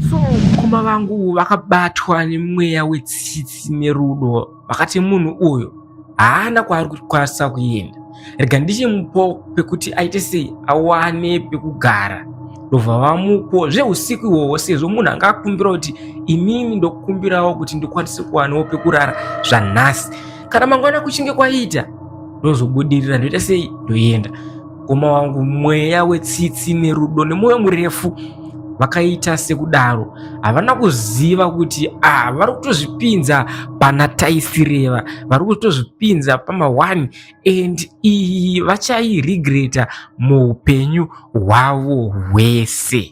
So mukoma vangu vakabatwa nemweya wetsitsi nerudo, vakati munhu uyu haana kwaari kukwanisa kuenda, rega ndichimupo pekuti aite sei awane pekugara. Ndobva vamupo zveusiku ihwohwo, sezvo munhu anga akumbira kuti inini ndokumbirawo kuti ndikwanise kuwanawo pekurara zvanhasi, kana mangwana kuchinge kwaita ndozobudirira ndoita sei ndoenda. Mukoma wangu mweya wetsitsi nerudo nemwoyo murefu vakaita sekudaro. Havana kuziva kuti ah, vari kutozvipinza pana taisireva, vari kutozvipinza pama1 and iyi vachairegreta muupenyu hwavo hwese.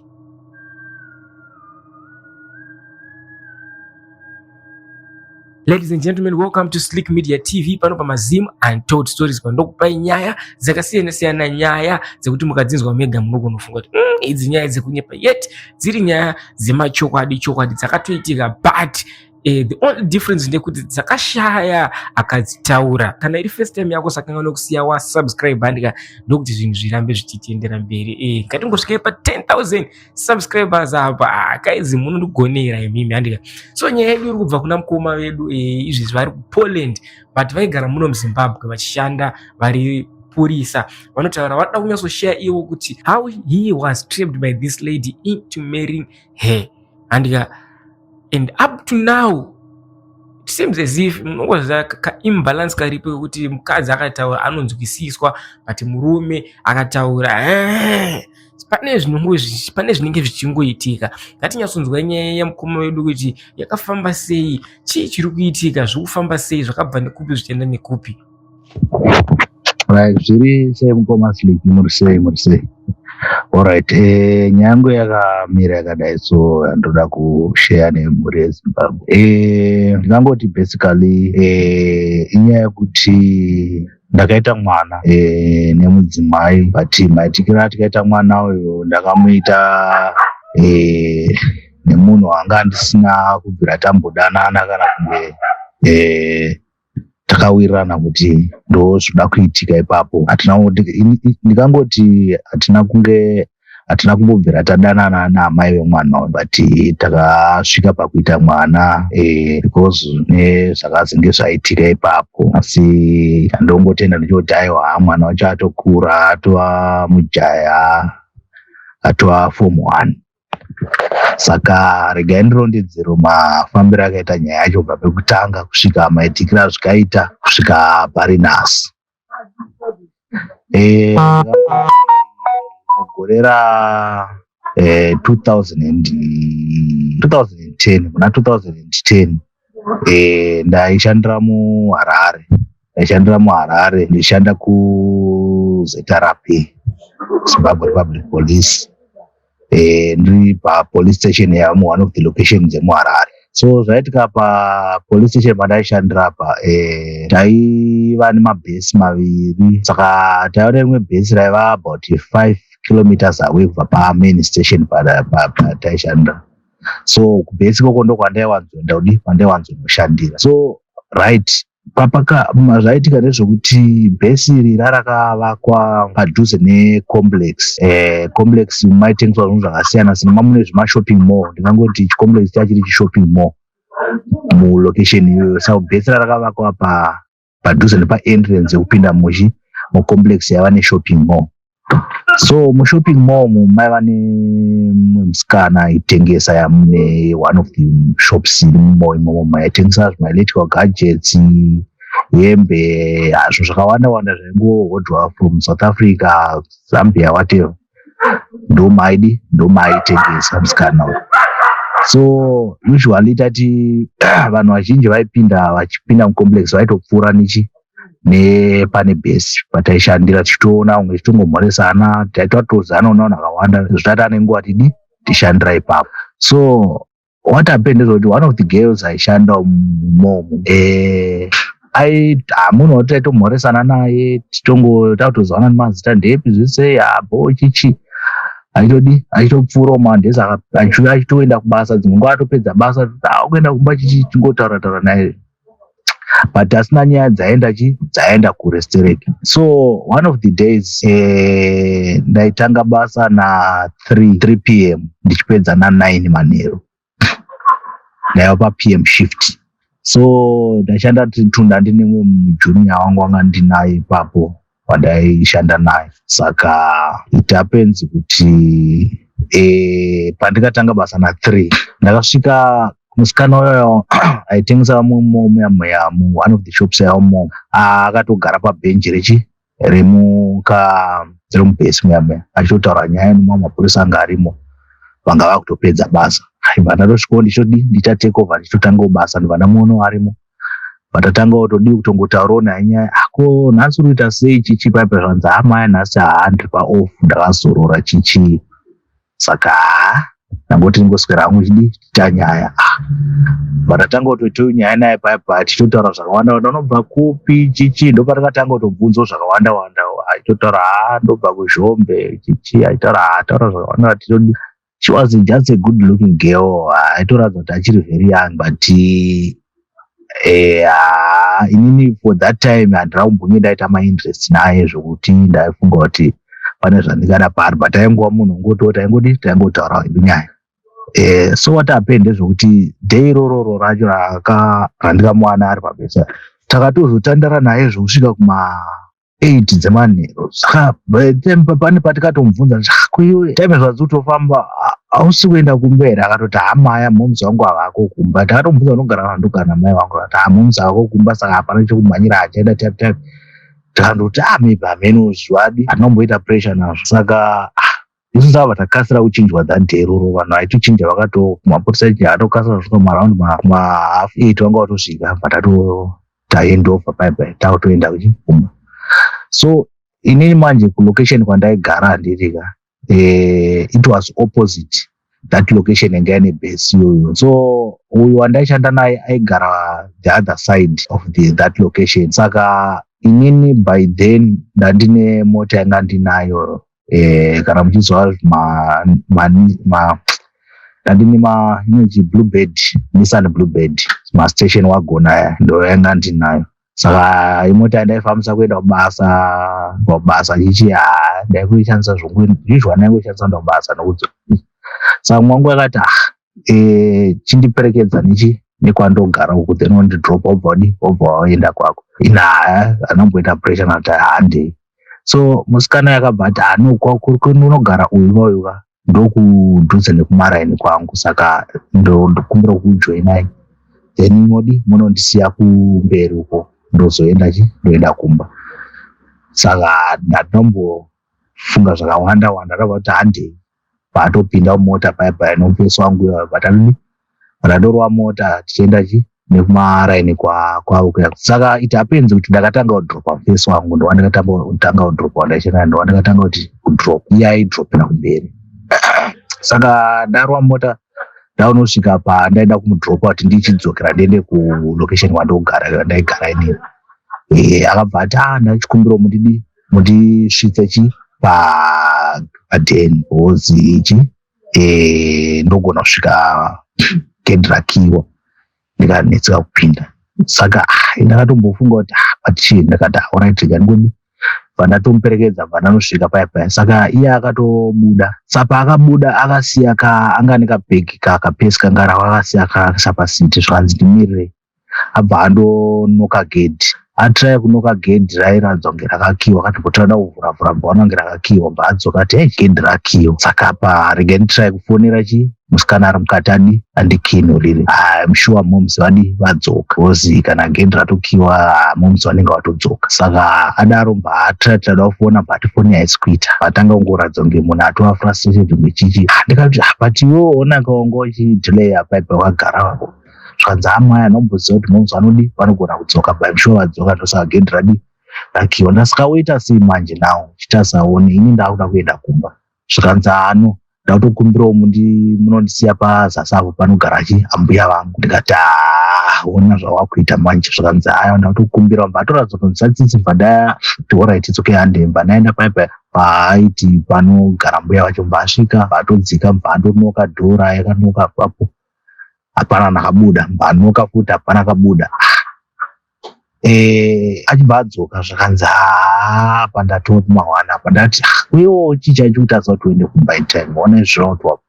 Ladies and gentlemen, welcome to Slick Media TV pano pamaZim Untold Stories pandokupai nyaya dzakasiyana siyana, nyaya dzekuti mukadzinzwa mega munogona kufunga kuti idzi nyaya dzekunyepa, yet dziri nyaya dzemachokwadi chokwadi dzakatoitika, but the only difference ndekuti dzakashaya akadzitaura. Kana iri first time yako, sakanga nokusiya wa subscribe handika, ndokuti zvinhu zvirambe zvichitiendera mberi. Ngatingosvikai pa 10,000 subscribers apa. Ah, kaizi munondigonera imimi handika. So nyaya yedu iri kubva kuna mukoma vedu izvezvi vari kuPoland, but vaigara muno muZimbabwe vachishanda vari purisa. Vanotaura vanoda kunyatsoshare ivo kuti how he was trapped by this lady into marrying her handika, and up to now it seems as if munongoziva kaimbalance karipo kekuti mukadzi akataura anonzwisiswa, but murume akataura pane zvinenge zvichingoitika. Ngatinyatsonzwa nyaya yemukoma wedu kuti yakafamba sei, chii chiri kuitika, zviri kufamba sei, zvakabva nekupi zvichienda nekupi. Right, zviri sei mukoma Slick? Muri sei, muri sei? Alright, nyaya yangu yakamira yakadai, so yandoda kushare nemhuri yeZimbabwe. Ndingangoti basically inyaya yekuti ndakaita mwana nemudzimai, but maitikiro atikaita mwana uyu, ndakamuita nemunhu anga ndisina kubvira tambodanana kana kunge takawirirana kuti ndo zvoda kuitika ipapo. Hatina, ndingangoti hatina kumbobvira tadanana naamai vemwana uyu, but takasvika pakuita mwana because nezvakazenge zvaitika ipapo. Asi handongotenda ndichoti aiwa, mwana wacho atokura, atova mujaya, atova form 1. Saka regai ndirondedzero mafambiro akaita nyaya yacho kubva pekutanga kusvika maitikiro azvikaita kusvika pari nhasi. Mugore ra 2000 2010, muna 2010, ndaishandira muHarare, ndaishandira muHarare, ndichishanda kuZRP, Zimbabwe Republic Police, ndiri papolice station yamu one of the locations dzemuHarare. So zvaitika papolice station pandaishandira apa, taiva nemabhesi maviri. Saka taiva nerimwe bhesi raiva about 5 kilometers away kubva pamain station pataishandira. So kubhesi ikoko ndokwandaiwanzoenda kudi kwandaiwanzonoshandira. So right, papaka zvaitika ndezvekuti bhesi iri rarakavakwa padhuze necomplex. Complex maitengeswa zvinhu zvakasiyana siyana, mamune zvemashopping mall. Ndingangoti chicomplex chachiri chishopping mall mulocation iyoyo. Saka bhesi rarakavakwa padhuze nepaentrance yekupinda muchi mucomplex yaiva neshopping mall. So mushopping mall umu maiva nemumwe musikana aitengesa yamune one of the shops irimo imomo, maitengesa zvimaelectrical gadgets, hembe, hazvo zvakawanda wanda zvaingohodwa from South Africa, Zambia, whatever. Ndomaidi ndomaaitengesa musikana uyu. So usually tati vanhu vazhinji vaipinda, vachipinda mucomplex vaitopfuura nechi nepane bhesi pataishandira, tichitoona umwe tichitongomhoresana, taitotozana nevanhu vakawanda zvitati ane nguva tidi tishandira ipapo. So what happened ndezvekuti one of the girls aishanda umomo, munhu wati taitomhoresana naye, titongo takutozivana nemazita, ndepi zvese abo chichi, achitodi achitopfuurawo mandesi achiuya achitoenda kubasa. Dzimwe nguva atopedza basa akuenda kumba, chichi, tingotaura taura naye. But asina nyaya dzaenda chi dzaenda kure stereki. So one of the days, ndaitanga basa na 3 p.m. ndichipedza na9 manheru. Ndaiva paPM shift, so ndashanda tunda ndine mumwe mujunior wangu wanga ndinaye ipapo wandaishanda naye. Saka it happens kuti pandikatanga basa na3, ndakasvika musikana uyoyo aitengesa muya muya mu one of the shops yamo akatogara pabhenji rechi remuka remubhesi muya muya, achitotaura nyaya nemamwe mapurisa anga arimo vanga vakutopedza basa. Aibva ndatosvikawo ndichodi ndicha take over, ndichitotangawo basa, ndibva ndamuonawo arimo. Patatanga kutodii kutongotaurawo naye nyaya, ako nhasi uri kuita sei chichi paipa. Zvanzi, "Hamaya, nhasi haa, ndiri paoff, ndakazorora chichi." Saka haa, ndangoti ndingoswera hangu chidi tiita nyaya. Patatanga kutoitawo nyaya naye paipa, tichitotaura zvakawanda wanda, unobva kupi chichi. Ndopatakatanga kutobvunzawo zvakawanda wanda, achitotaura, "Haa, ndobva kuZhombe," chichi, achitaura, haa, taura zvakawanda tichitodi. She was just a good looking girl, aitoratidza kuti achiri very young, but inini for that time handina kumbonge ndaita mainterest naye zvokuti ndaifunga kuti pane zvandingada paari, but aingova munhu ungotiwo taingodi taingotaura hedu nyaya. So what happened ndezvekuti day irororo racho randikamuwana ari pabesa, takatozotandara naye zvokusvika kuma 8 dzemanheru. Saka by the time pane patikatomubvunza, "Kuiwe, time zvadzi kutofamba, hausi kuenda kumberi?" Akatoti, "Hamaya, momuzi wangu havako kumba." Takatomubvunza, "Unogara?" "Ndogara namai vangu." Akati, "Hamomuzi havako kumba, saka hapana chekumhanyira, achaenda type type." Tikandoti, "Ah, maybe hameno zvadi." Hatina pressure nazvo. Saka isu tabva takasira kuchinjwa that day iroro. Vanhu vaitochinja vakato mapurisa atokasira kusvika maround ma 8:30, vanga vatosvika, bva taendova paipai, takutoenda kumba. So inini manje kulocation kwandaigara, handirika, it was opposite that location yanga ine base iyoyo. So uyu wandaishanda naye aigara the other side of that location. Saka inini by then ndandine mota yanga ndinayo, kana muchizwa ndandine ma inonzi Bluebird, Nissan Bluebird, mastation wagon aya, ndo yanga ndinayo. Saka imota yandaifambisa kuenda kubasa, kubasa chichi, haa, ndaikuishandisa zvongu usually, ndaingoishandisa kuenda kubasa nokudzoka. Saka mumwe wangu akati, "Ah, chindiperekedza nechi nekwandogara uku, then wondidropa, wobva wadi wobva waenda kwako." Ina haya anomboita pressure nati handei. So musikana yakabva ati, "Ano kunogara uyu uyuka ndokudhuze nekumaraini kwangu, saka ndokumbira kujoinai, then modi munondisiya kumberi uko, ndozoenda chi ndoenda kumba." Saka ndatombofunga zvakawanda wanda, ndabva kuti handei. Paatopinda mumota paya paya nomufesi wangu iwayo, patadini patadorova mota tichienda chi nekumaraini kwavo kuya. Saka it happens kuti ndakatanga kudropa mufesi wangu, ndova ndakatanga kudropa wandaishanda, ndova ndakatanga kuti kudrop, iye aidropera kumberi. Saka ndarova mota, ndaunosvika pandaida kumudropa kuti ndichidzokera ndiende kulocation kwandogara, ndaigara inini, akabva ati, "A, ndachikumbirawo mundidi mundisvitse chi padhen, because ichi ndogona kusvika gedhi rakiwa, ndikanetseka kupinda." Saka ndakatombofunga kuti, ah, but chii, ndakati, "Alright, rega ndingodi." Bva ndatomuperekedza, bva ndanosvika paya paya. Saka iye akatobuda. Saka paakabuda akasiya ka anga ane kabhegi, kakapesi kanga akasiya kaisa paseat. Zvikanzi, "Ndimirire." Abva andonoka gedhi, atraya kunoka gedhi, rairatidza kunge rakakiwa. Akati mbotanga kuvhura vhura, bva aona kunge rakakiwa. Bva adzoka ati, "Hei, gedhi rakiwa, saka pa regai nditrai kufonera chi musikana ari mukati adi andikinurire. I'm sure moms vadi vadzoka, because kana gedhi ratokiwa, moms vanenge vatodzoka." Saka adaro, bva atrai tada kufona, but foni haisi kuita. Vatanga kungoratidza kunge munhu atova frustrated, kunge chichi. Ndikati, "But iwe onaka wanga uchidelay apa ipa wakagara." Zvikanzi, "Amai, anomboziva kuti moms vanodi vanogona kudzoka, but I'm sure vadzoka, ndosaka gedhi radi rakiwa." Ndasaka, "Woita sei manje now? Chitasaone ini ndakuda kuenda kumba." Zvikanzi, "Ano ndakutokumbirawo munondisiya pazasi apo panogara chi ambuya vangu." Ndikati, "Haa, ona zvawakuita manje." Zvikanzi, "Aya, ndakutokumbira." Bva atoratidza kutonzisa tsitsi. Bva ndati, "Alright, it's okay, hande." Bva ndaenda paipa paaiti panogara mbuya vacho. Bva asvika, bva atodzika, bva andonoka dhora, yakanoka apapo, hapana nakabuda. Bva anoka futi, hapana kabuda. Achibva adzoka, zvakanzi, "Haa, pandatoti mawana apa." Ndati, "Ah, uyewo chii chachikutadza kuti uende kumba in time? Ona zvinoitwa."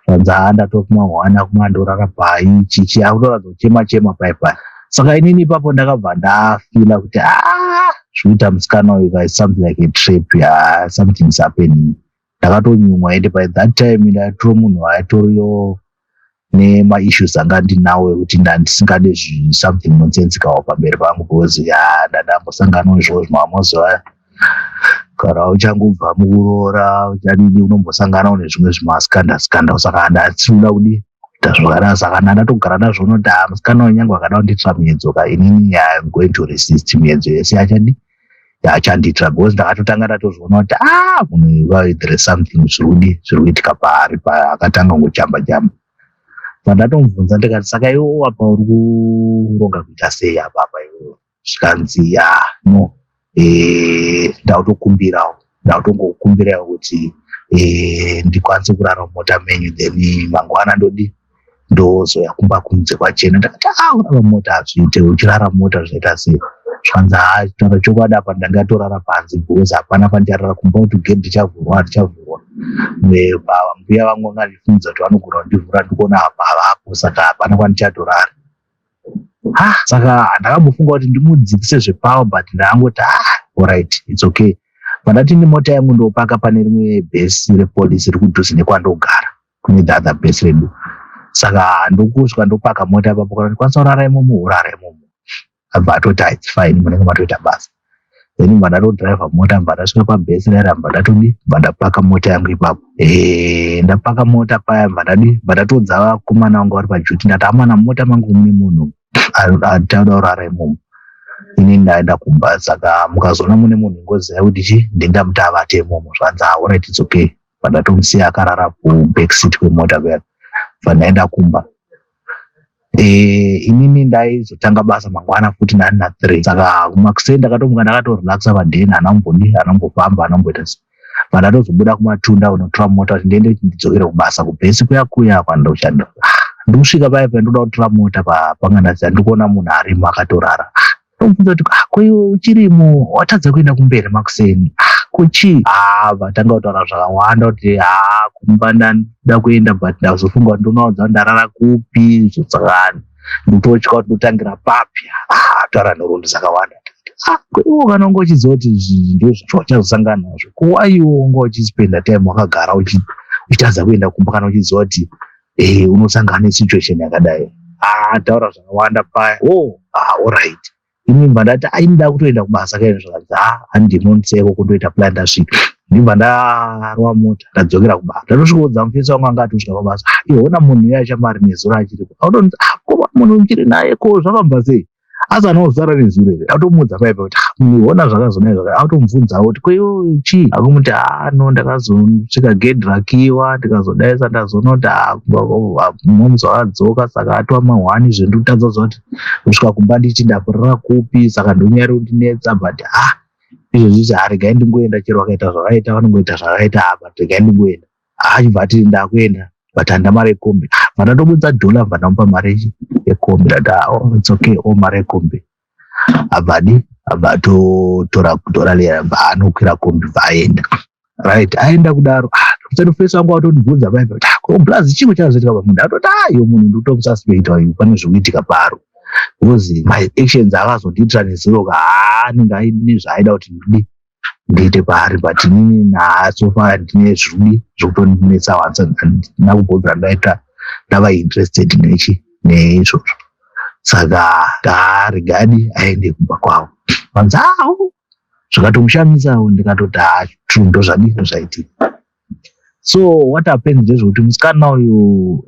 Zvanzi, "Haa, ndatoti mawana kumandorara pai chichi." Akutoratidza kuchema chema pai pai. Saka inini ipapo ndakabva ndafeela kuti, "Ah, zvikuita musikana uyu is something like a trap. Yeah, something is happening." Ndakatonyumwa, ende by that time ndatori munhu aitoriyo nemaissues anga ndinawo ekuti ndandisingade something nonsensical pamberi pangu, because ya ndandambosanganawo izvozvo. Mamoziva, kana uchangobva mukuroora, uchadini, unombosanganawo nezvimwe zvimaskanda skanda. Saka ndasiri kuda kudi kuita zvakadaro. Saka ndandatogara ndazviona kuti, ah, musikana uyu nyange akada kundiitira miedzo ka, inini I am going to resist miedzo yese yachadi yaachandiitira, because ndakatotanga ndatozviona kuti, ah, munhu uyu, there is something zviri kudi zviri kuitika paari. Paakatanga kungochamba chamba, pandatomubvunza ndikati, "Saka iwe apa uri kuronga kuita sei apa apa iwewe?" Zvikanzi, "Ya, no, ndakutokumbirawo, ndakutongokumbirawo kuti ndikwanise kurara mumota menyu, then mangwana ndodi ndozoya kumba kunze kwachena." Ndakati, "A, kurara mumota hazviite. Uchirara mumota zvaita sei?" Zvikanzi, "Ha, taura chokwadi, apa ndangatorara panze because hapana pandicharara kumba, kuti gedhi richavhurwa, richavhurwa. Mbuya vangu vanga ndifunidza kuti vanogona kundivhura, ndikuona apa havapo, saka hapana kwandichatorara." Ha, saka ndakambofunga kuti ndimudzikise zvepawa, but ndangoti, "Ah, alright, it's okay." Pandati nemota yangu ndopaka pane rimwe bhesi repolisi riri kudhuze nekwandogara, kune the other bhesi redu. Saka ndokusvika ndopaka mota ipapo, kana ndikwanisa kurara imomo, urara imomo. Abva atoti, "Its fine, munenge matoita basa." Then bva ndatodhiraivha mota, bva ndasvika pabhesi rera, bva ndatodi, bva ndapaka mota yangu ipapo. Ndapaka mota paya, bva ndadi, bva ndatoudza vakomana vangu vari paduty. Ndati, "Amana, mumota mangu mune munhu achada kurara imomo. Inini ndaenda kumba, saka mukazoona mune munhu, ingoziva kuti chi ndindamuti avate imomo." Zvanzi, "Alright, it's okay." Bva ndatomusiya akarara kuback seat kwemota kuya, bva ndaenda kumba. Inini ndaizotanga basa mangwana futi nani na3, saka kumakuseni ndakatomuka ndakatorelaxa padheni, hanambodi, hanambofamba, hanamboita sei. Bva ndatozobuda kumatunda kunotora mota kuti ndiende ndidzokere kubasa kubhesi kuya kuya kwandoshanda. Ndikusvika paya pandoda kutora mota, panga ndasiya, ndikuona munhu arimo akatorara. Ndobvunza kuti, "Ah, ko iwe uchirimo, watadza kuenda kumberi makuseni? Ah, kuchii?" Ah, vatanga kutaura zvakawanda kuti, "Ha, kumba ndada kuenda, but ndazofunga kuti ndonoudza kuti ndarara kupi, saka ndototya kuti ndotangira papi." Ah, taura nhoroondo dzakawanda. Ah, ko iwe kana unga uchiziva kuti ndo zvauchazosangana nazvo, ko waiwo unga uchispenda time wakagara uchitadza kuenda kumba kana uchiziva kuti unosangana nesituation yakadai? Ah, taura zvakawanda paya. Oh, ah, alright. Ini bva ndati, "Ai, nda kutoenda kubasa kaini." Zvakanzi, "Ha, handinonetseko kundoita plan." Ndasvika, ndibva ndarova mota, ndadzokera kubasa. Ndatosvikoudza mufesi wangu anga atosvika pabasa, "Ah, iwe, ona munhu uya chamari nezuro achiripo." Autonditi, "Ah, koma munhu muchiri naye, ko zvafamba sei? Asi anozara nezuro here?" Automuudza paipa kuti, "Ah, munhu, ona zvakazodai zvakadai." Automubvunzawo kuti, "Ko iwe chii?" Akumuti, "Ah, no, ndakazosvika gedhi rakiwa, ndikazodaisa, ndazoona kuti, ah, momuzi wakadzoka, saka atova mahwani zvendikutadza kuziva kuti kusvika kumba ndichi ndaporera kupi, saka ndonyari kundinetsa. But ah, izvezvi haregai ndingoenda, chero vakaita zvavaita, vanongoita zvavaita, but regai ndingoenda." Achibva ati, "Ndakuenda, but handina mari yekombi." Bva ndatobudza dhola, bva ndamupa mari yekombi. Ndati, "Oh, it's okay, o mari yekombi." Abva adi, abva atotora dhora riya, bva anokwira kombi, bva aenda. Right, aenda kudaro, musati wangu watondibvunza paipa kuti, "Ko blazi, chii chazoitika pamunhu?" Atoti, "Ah, iwe, munhu ndikutomususpecta uyu, pane zvikuitika paro, because my actions akazondiitira nezuro ka, anenge aine zvaaida kuti ndidi ndiite paari." But inini so far ndine zvidi zvekutondinetsa wanza, handina kumbobvira ndaita ndava interested nechi neizvozvo, saka ngaregadi aende kumba kwavo. Vanzi, "Awo." Zvikatomushamisawo. Ndikatoti, "Ha, true, ndozvadi ndozvaitika." So what happens ndezvekuti musikana uyu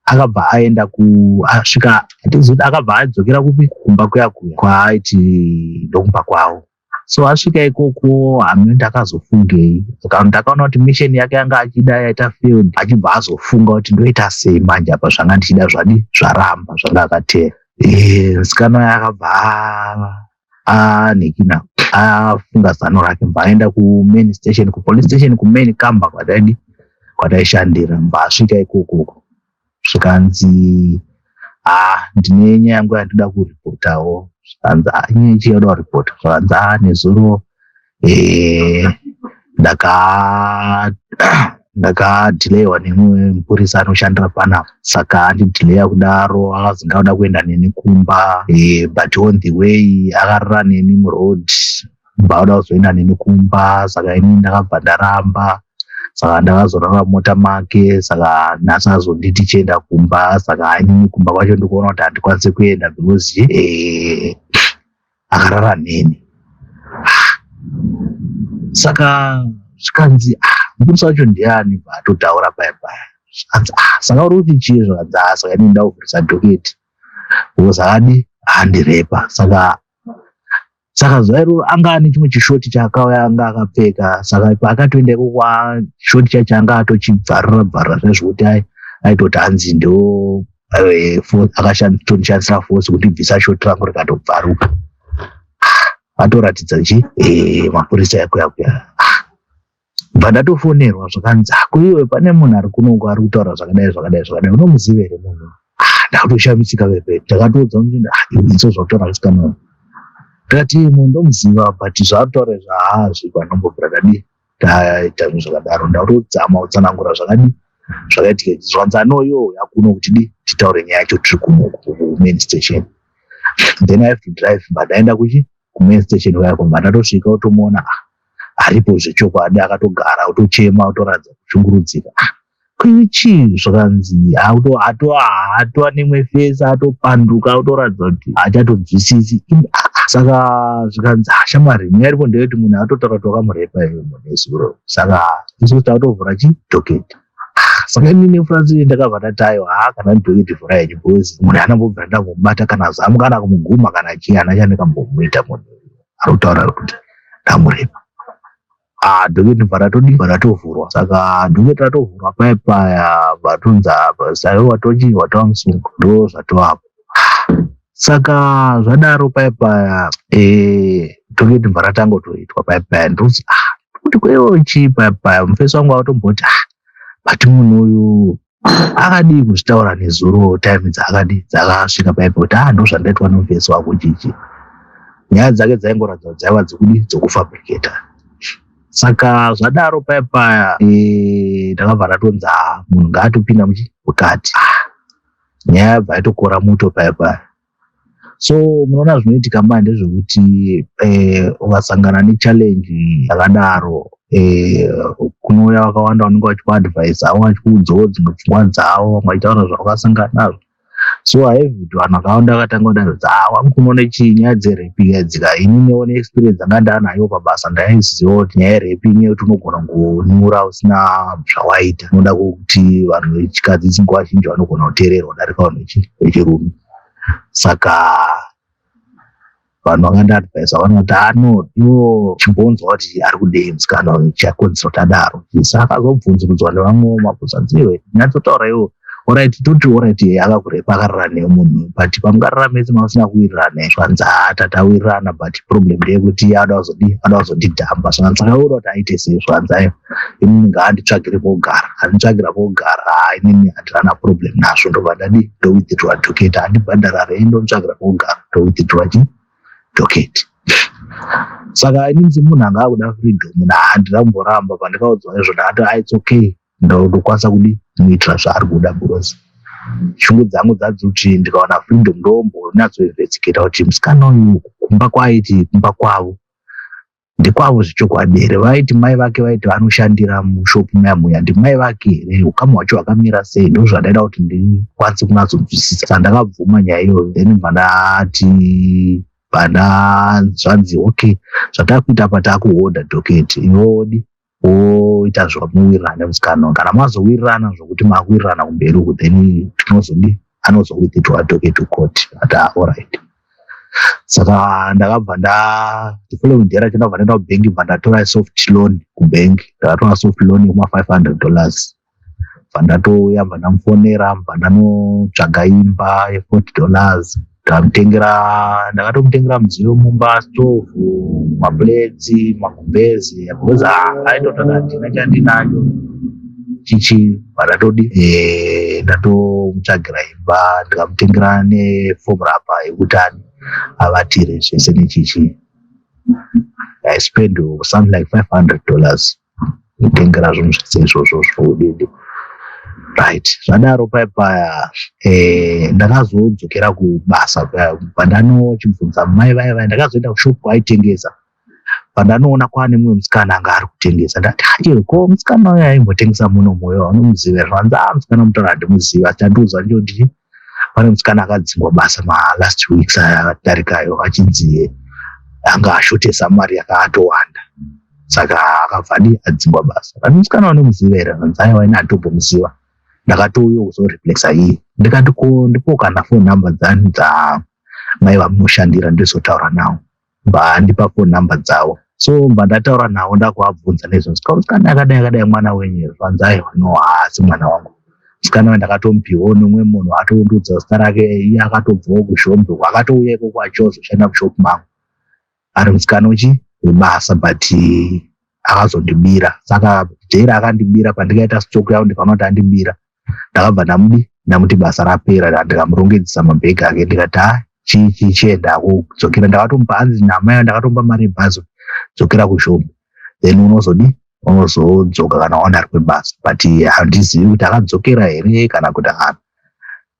akabva aenda ku asvika, hatizoti akabva adzokera kupi, kumba kuya kuya kwaaiti ndokumba kwavo. So asvika ikoko, hamene ndakazofungei, ndakaona kuti mission yake yanga achida yaita failed. Achibva azofunga kuti, "Ndoita sei manje apa? Zvanga ndichida zvadi zvaramba." Zvanga akateera, musikana uyu akabva anhikina, afunga zano rake, mbva aenda kumain station, kupolice station, kumain kamba kwataidi kwataishandira. Mbva asvika ikokoko, zvikanzi, "Ah, ndine nyaya yangu yandoda kuripotawo." Zvikanzi ah, inyaya chii yauda kuripota? Zvikanzi ah, nezuro ndakadhileyiwa nemumwe mupurisa anoshandira panapa, saka andidhileya kudaro akazi ngauda kuenda neni kumba, but on the way akarara neni muroad, bva auda kuzoenda neni kumba, saka inini ndakabva ndaramba, saka ndakazorara mumota make. Saka nhasi azonditi chienda kumba, saka inini kumba kwacho ndikuona kuti handikwanisi kuenda because akarara neni. Saka zvikanzi ah, mupurisa wacho ndiani? Paatotaura paya paya zvikanzi ah, saka uri kuti chii? Zvikanzi ah, saka inini ndakuvhurisa docket because haadi andirepa. Saka zuva iroro anga ane chimwe chishoti chaakauya anga akapfeka, saka paakatoenda ikoko shoti chacho anga atochibvarura bvarura zviya zvekuti aitoti hanzi ndo akatondishandisira force kundibvisa shoti rangu rikatobvaruka. Atoratidza chi mapurisa ekuya kuya. Bva ndatofonerwa, zvakanzi ko iwe, pane munhu ari kunoko ari kutaura zvakadai zvakadai zvakadai, unomuziva here munhu? Ndakutoshamisika pepe. Ndakatoudza kuti idzo zvakutaura musikana uyu. Ndikati munhu ndomuziva, but zvaari izvi haazvikwa, ndombobvira ndadii taita zvinhu zvakadaro. Ndakutodzama kutsanangura zvakadii zvakaitika. Zvanzi anoyo yakuno kuti di titaure nyaya yacho tiri kuno kumain station. Then I have to drive, but ndaenda kuchi kumain station kwayako. Bva ndatosvika, utomuona aripo zvechokwadi, akatogara, utochema, utoratidza kushungurudzika. Ah, kuiwe chii? Zvakanzi atova nemwe face, atopanduka, utoratidza kuti hachatonzwisisi. Saka zvikanzi ah, shamwari, nyaya iripo ndeyekuti munhu atotaura kuti wakamurepa iwe munhu ezuro, saka isusu takutovhura chi docket. Saka inini Francis ndakabva ndati aiwa, ha, kana docket vhura yenyu, because munhu anambobvira ndambomubata kana zamu kana kumuguma kana chii, hana chandikambomuita munhu ari kutaura kuti ndamurepa. Ah, docket bva ratodi bva ratovhurwa. Saka docket ratovhurwa paya paya, vatonzi apa saiwe watochi watova musungo, ndo zvatovapo. Saka zvadaro paya paya, docket bva ratangotoitwa paya paya. Ndozi ah, kuti kweiwo chii? Paya paya mufesi wangu atomboti ah, but munhu uyu akadii kuzvitaura nezuro time dzaakadii dzakasvika paipa kuti ah, ndo zvandaitwa nemufesi wako chichi? Nyaya dzake dzaingoratidza kuti dzaiva dzekudi dzekufabricata. Saka zvadaro paya paya, ndakabva ndatonzi ah, munhu ngaatopinda muchi mukati. Ah, nyaya yabva yatokora muto paya paya. So munoona zvinoitika mba ndezvekuti ukasangana nechallenge yakadaro, kunouya vakawanda vanenge vachikuadvisa, vamwe vachikuudzawo dzimwe pfungwa dzavo, vamwe vachitaura zvavakasangana nazvo. So I have kuti vanhu vakawanda vakatanga kudarodza ah, wangu unoona chii nyaya dzerape dzika. Ininiwo neexperience anga ndaanayo pabasa, ndaiziva kuti nyaya yerape inyaya yekuti unogona kungonyura usina zvawaita. Unoda kuti vanhu vechikadzi nguva zhinji vanogona kuteererwa kudarika vanhu vechirume. Saka vanhu vakandiadvisa vanoti ano iwo chimbonzwa kuti ari kudei musikana uyu, chakonzera kuti adaro. Saka akazobvunzurudzwa nevamwewo mabvunzanzi, iwe nyatsotaura iwo, alright, toti alright, akakurepa akarara nemunhu, but pamukarara mese mamusina kuwirirana? Zvanzi haa, tatawirirana, but problem ndeyekuti ada kuzodi ada kuzondidhamba. Zvanzi saka uda kuti aite sei? Zvanzi aiwa, inini ngaanditsvagire pokugara. Anditsvagira pokugara, haa, inini handina problem nazvo, ndobva ndadi ndowithdraw docket. Handibhadhara rei, ndomutsvagira pokugara, ndowithdraw chi docket. Saka inini semunhu anga akuda freedom, handina kumboramba. Pandikaudzwa izvo ndakati ah, it's okay, ndokwanisa kudi kumuitira zvaari kuda, because shungu dzangu dzadzi ndikawana freedom ndombonyatsoinvestigata kuti musikana uyu kumba kwaaiti kumba kwavo ndekwavo zvechokwadi here? Vaiti mai vake vaiti vanoshandira mushopu muya muya, ndimai vake here? Ukama hwacho hwakamira sei? Ndo zvandaida kuti ndikwanise kunatsonzwisisa. Saka ndakabvuma nyaya iyoyo. Then bva ndati bva zvanzi okay, zvatakuita apa, takuhodha docket, iwodi woita zvamuwirirana nemusikana. Kana mazowirirana zvokuti makuwirirana kumberi uku, then tinozodi anozowithdraw docket to court. Ati alright. Saka ndakabva nda the following day racho ndabva ndaenda kubhengi, bva ndatora soft loan kubhengi. Ndakatora soft loan yekuma $500, bva ndatouya, bva ndamufonera, bva ndanotsvaga imba ye$40. Ndamutengera, ndakatomutengera mudziyo mumba, stovhu, maplates, magumbezi, because aitototi handina chandinacho chichi. Bva ndatodi ndatomutsvagira imba, ndikamutengera nefoam rubber yekuti ani Avatire zvese nechichi. I spend something like $500 kutengera zvinhu zvese izvozvo zvoudidi. Right, zvadaro paya ndakazodzokera kubasa pandanochibvunza mai vaya vaya. Ndakazoenda kushop kwaitengesa, pandanoona kwaane mumwe musikana anga ari kutengesa. Ndati, "Iwe, ko musikana uyo aimbotengesa muno moyo unomuziva?" Zvanzi, "A, musikana mutaura handimuziva, asi chandiudza ndechekuti pane musikana akadzingwa basa malast weeks adarikayo, achinzi anga ashotesa mari yakatowanda, saka akabva adi adzingwa basa." Kati, "Musikana unomuziva here?" Zvanzi, "Aiwa, ini handitombomuziva, ndakatouya kuzoreplaca iye." Ndikati, "Ko ndipo kana phone number dzani dzamai vamunoshandira ndizotaura navo?" Bva phone number dzavo. So mba ndataura navo, ndakuvabvunza nezvo musikana akadai akadai, mwana wenyu. Zvanzi, "Aiwa, no, haasi mwana wangu musikana. Ndakatomupiwawo nemumwe munhu, atondiudza zita rake. Iye akatobvawo kuZhombe, akatouya ikoko achizoshanda mushop mangu, ari musikana uchi webasa, but akazondibira. Saka jera akandibira, pandikaita stock yangu ndikaona kuti andibira, ndakabva ndamudi ndamuti basa rapera. Ndikamurongedzesa mabhegi ake, ndikati, 'Ha, chienda kudzokera.' Ndakatomupa, hanzi namai, ndakatomupa mari yebhazi, "Dzokera kuZhombe, then unozodi unozodzoka kana waona rimwe basa." But handizivi kuti akadzokera here kana kuti haana.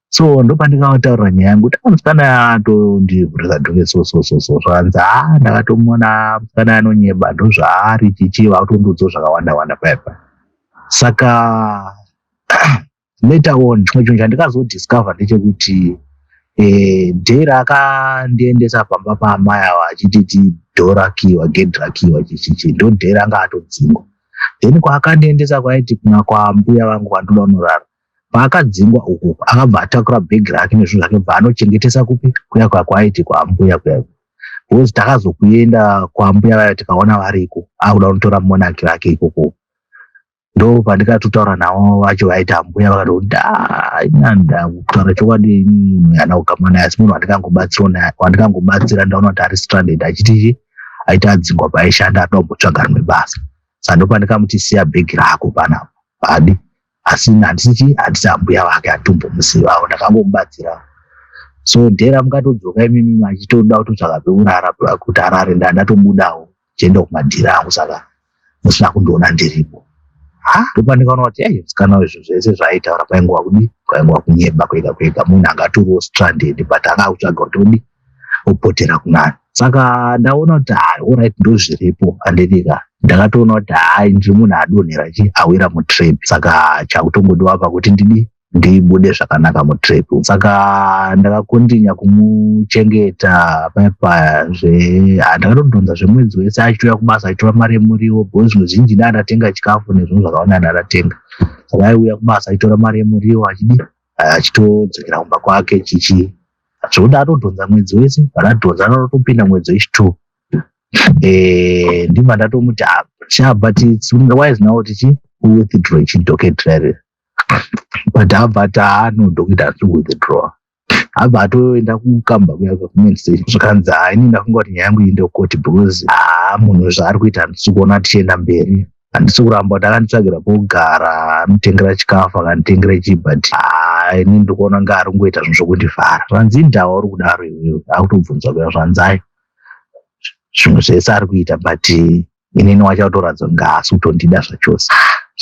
So ndopandikataurira nyaya yangu kuti musikana atondivhurisa dhuke. So so so so zvakanzi, "Ha, ndakatomuona, musikana anonyeba, ndozvaari." Chichi vakutondiudzawo zvakawanda wanda paya paya. Saka later on, chimwe chinhu chandikazodiscover ndechekuti day raakandiendesa pamba paamai ava achititi door rakiwa, gate rakiwa, chichichi, ndo day ranga atodzingwa. Then kwaakandiendesa kwaiti kuna kwambuya vangu kwandoda kunorara, paakadzingwa uku, akabva atakura bhegi rake nezvinhu zvake, bva anochengetesa kupi kuya kwakwaiti kwambuya kuya, because takazokuenda kwambuya vaya tikaona variko, akuda kunotora monaki rake ikoko. Ndo pandikatotaura navo vacho vaiti ambuya, vakati, "Inanda kutaura chokwadi, munhu haana kugama naye, asi munhu wandikangobatsira, ndaona kuti ari stranded, achiti aiti adzingwa paaishanda, anoda kumbotsvaga rimwe basa. Saka ndopandikamuti siya bhegi rako panapa padi, asi handisi handisi ambuya vake, handitombomuzivawo, ndakangomubatsira." So dhera mukatodzoka imimi achitoda kutotsvaga pekurara kuti arare, ndatobudawo chienda kumadhira angu, saka musina kundiona ndiripo. Ha, ndopandikaona kuti ei, musikana izvo zvese zvaaitaura kwaingova kudi kwaingova kunyeba kwega kwega. Munhu angatoriwo stranded, but anga akutsvaga kuti odi opotera kunani. Saka ndaona kuti hai, alright, ndozviripo handidika. Ndakatoona kuti hai, ndiri munhu adonhera chi awira mutrap, saka chakutongodiwa pakuti ndidi ndibude zvakanaka mutrap. Saka ndakakontinya kumuchengeta paya paya zve ndakatodhonza zvemwedzi wese, achitouya kubasa achitora mari yemuriwo, because zvimwe zhinji ndaa ndatenga chikafu nezvinhu zvakawanda ndadatenga. Saka aiuya kubasa achitora mari yemuriwo, achidi achitodzokera kumba kwake chichi, zvekuti atodhonza mwedzi wese. Pandadhonza anotopinda mwedzi wechi2, ndibva ndatomuti, "Sha, but it's wise now kuti chi withdraw chidocket rere." But abva ati, "Haano docket asi withdraw." Abva atoenda kukamba kuya kumain station, zvikanzi, "Hai, ini ndafunga kuti nyaya yangu iende kukoti, because haa, munhu zvaari kuita handisi kuona tichienda mberi. Handisi kuramba kuti akanditsvagira pokugara, anotengera chikafu, akanditengera chii, but haa, ini ndiri kuona kunge ari kungoita zvinhu zvokundivhara." Zvanzi, "Indawa uri kudaro iwewe?" Akutobvunzwa kuya. Zvanzi, "Ai, zvimwe zvese ari kuita, but inini wacho kunge haasi kutondida zvachose."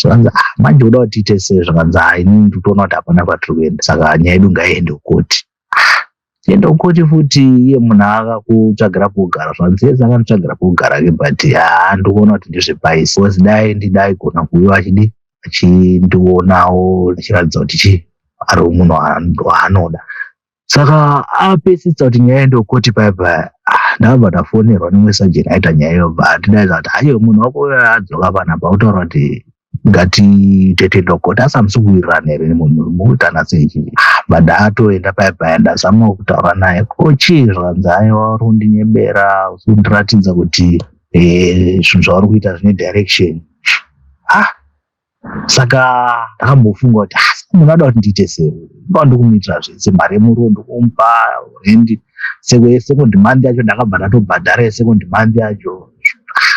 Zvakanzi, "Ah, manje uda kuti tiite sei?" Zvakanzi, "Ah, inini ndiri kutoona kuti hapana kwatiri kuenda, saka nyaya yedu ngaiende kukoti." Tiende kukoti futi, iye munhu akakutsvagira pokugara? Zvanzi, "Yese akanditsvagira pokugara ke, but haa, ndikuona kuti ndezvepaisi, because dai ndidai gona kuuya achidi achindionawo, achiratidza kuti chi ari munhu waanoda." Saka apesisa kuti nyaya iende kukoti paya paya, ndakabva ndafonerwa nemumwe sajeni aita nyaya iyo, bva andidaidza kuti, "Aiwe, munhu wako uyo adzoka panapa, utaura kuti ngatiite tiende kukoti, asi hamusi kuwirirana here nemunhu, mukuitana sei?" Chii, bva ndatoenda paya paya, ndazama kutaura naye. "Ko chii?" Zvakanzi, "Aiwa, uri kundinyebera, usi kundiratidza kuti zvinhu zvauri kuita zvine direction." Ah, saka ndakambofunga kuti, ah, saka munhu ada kuti ndiite sei? Ingawa ndikumuitira zvese, mari yemuriwo ndikumupa, rendi second month yacho ndakabva ndatobhadhara second month yacho.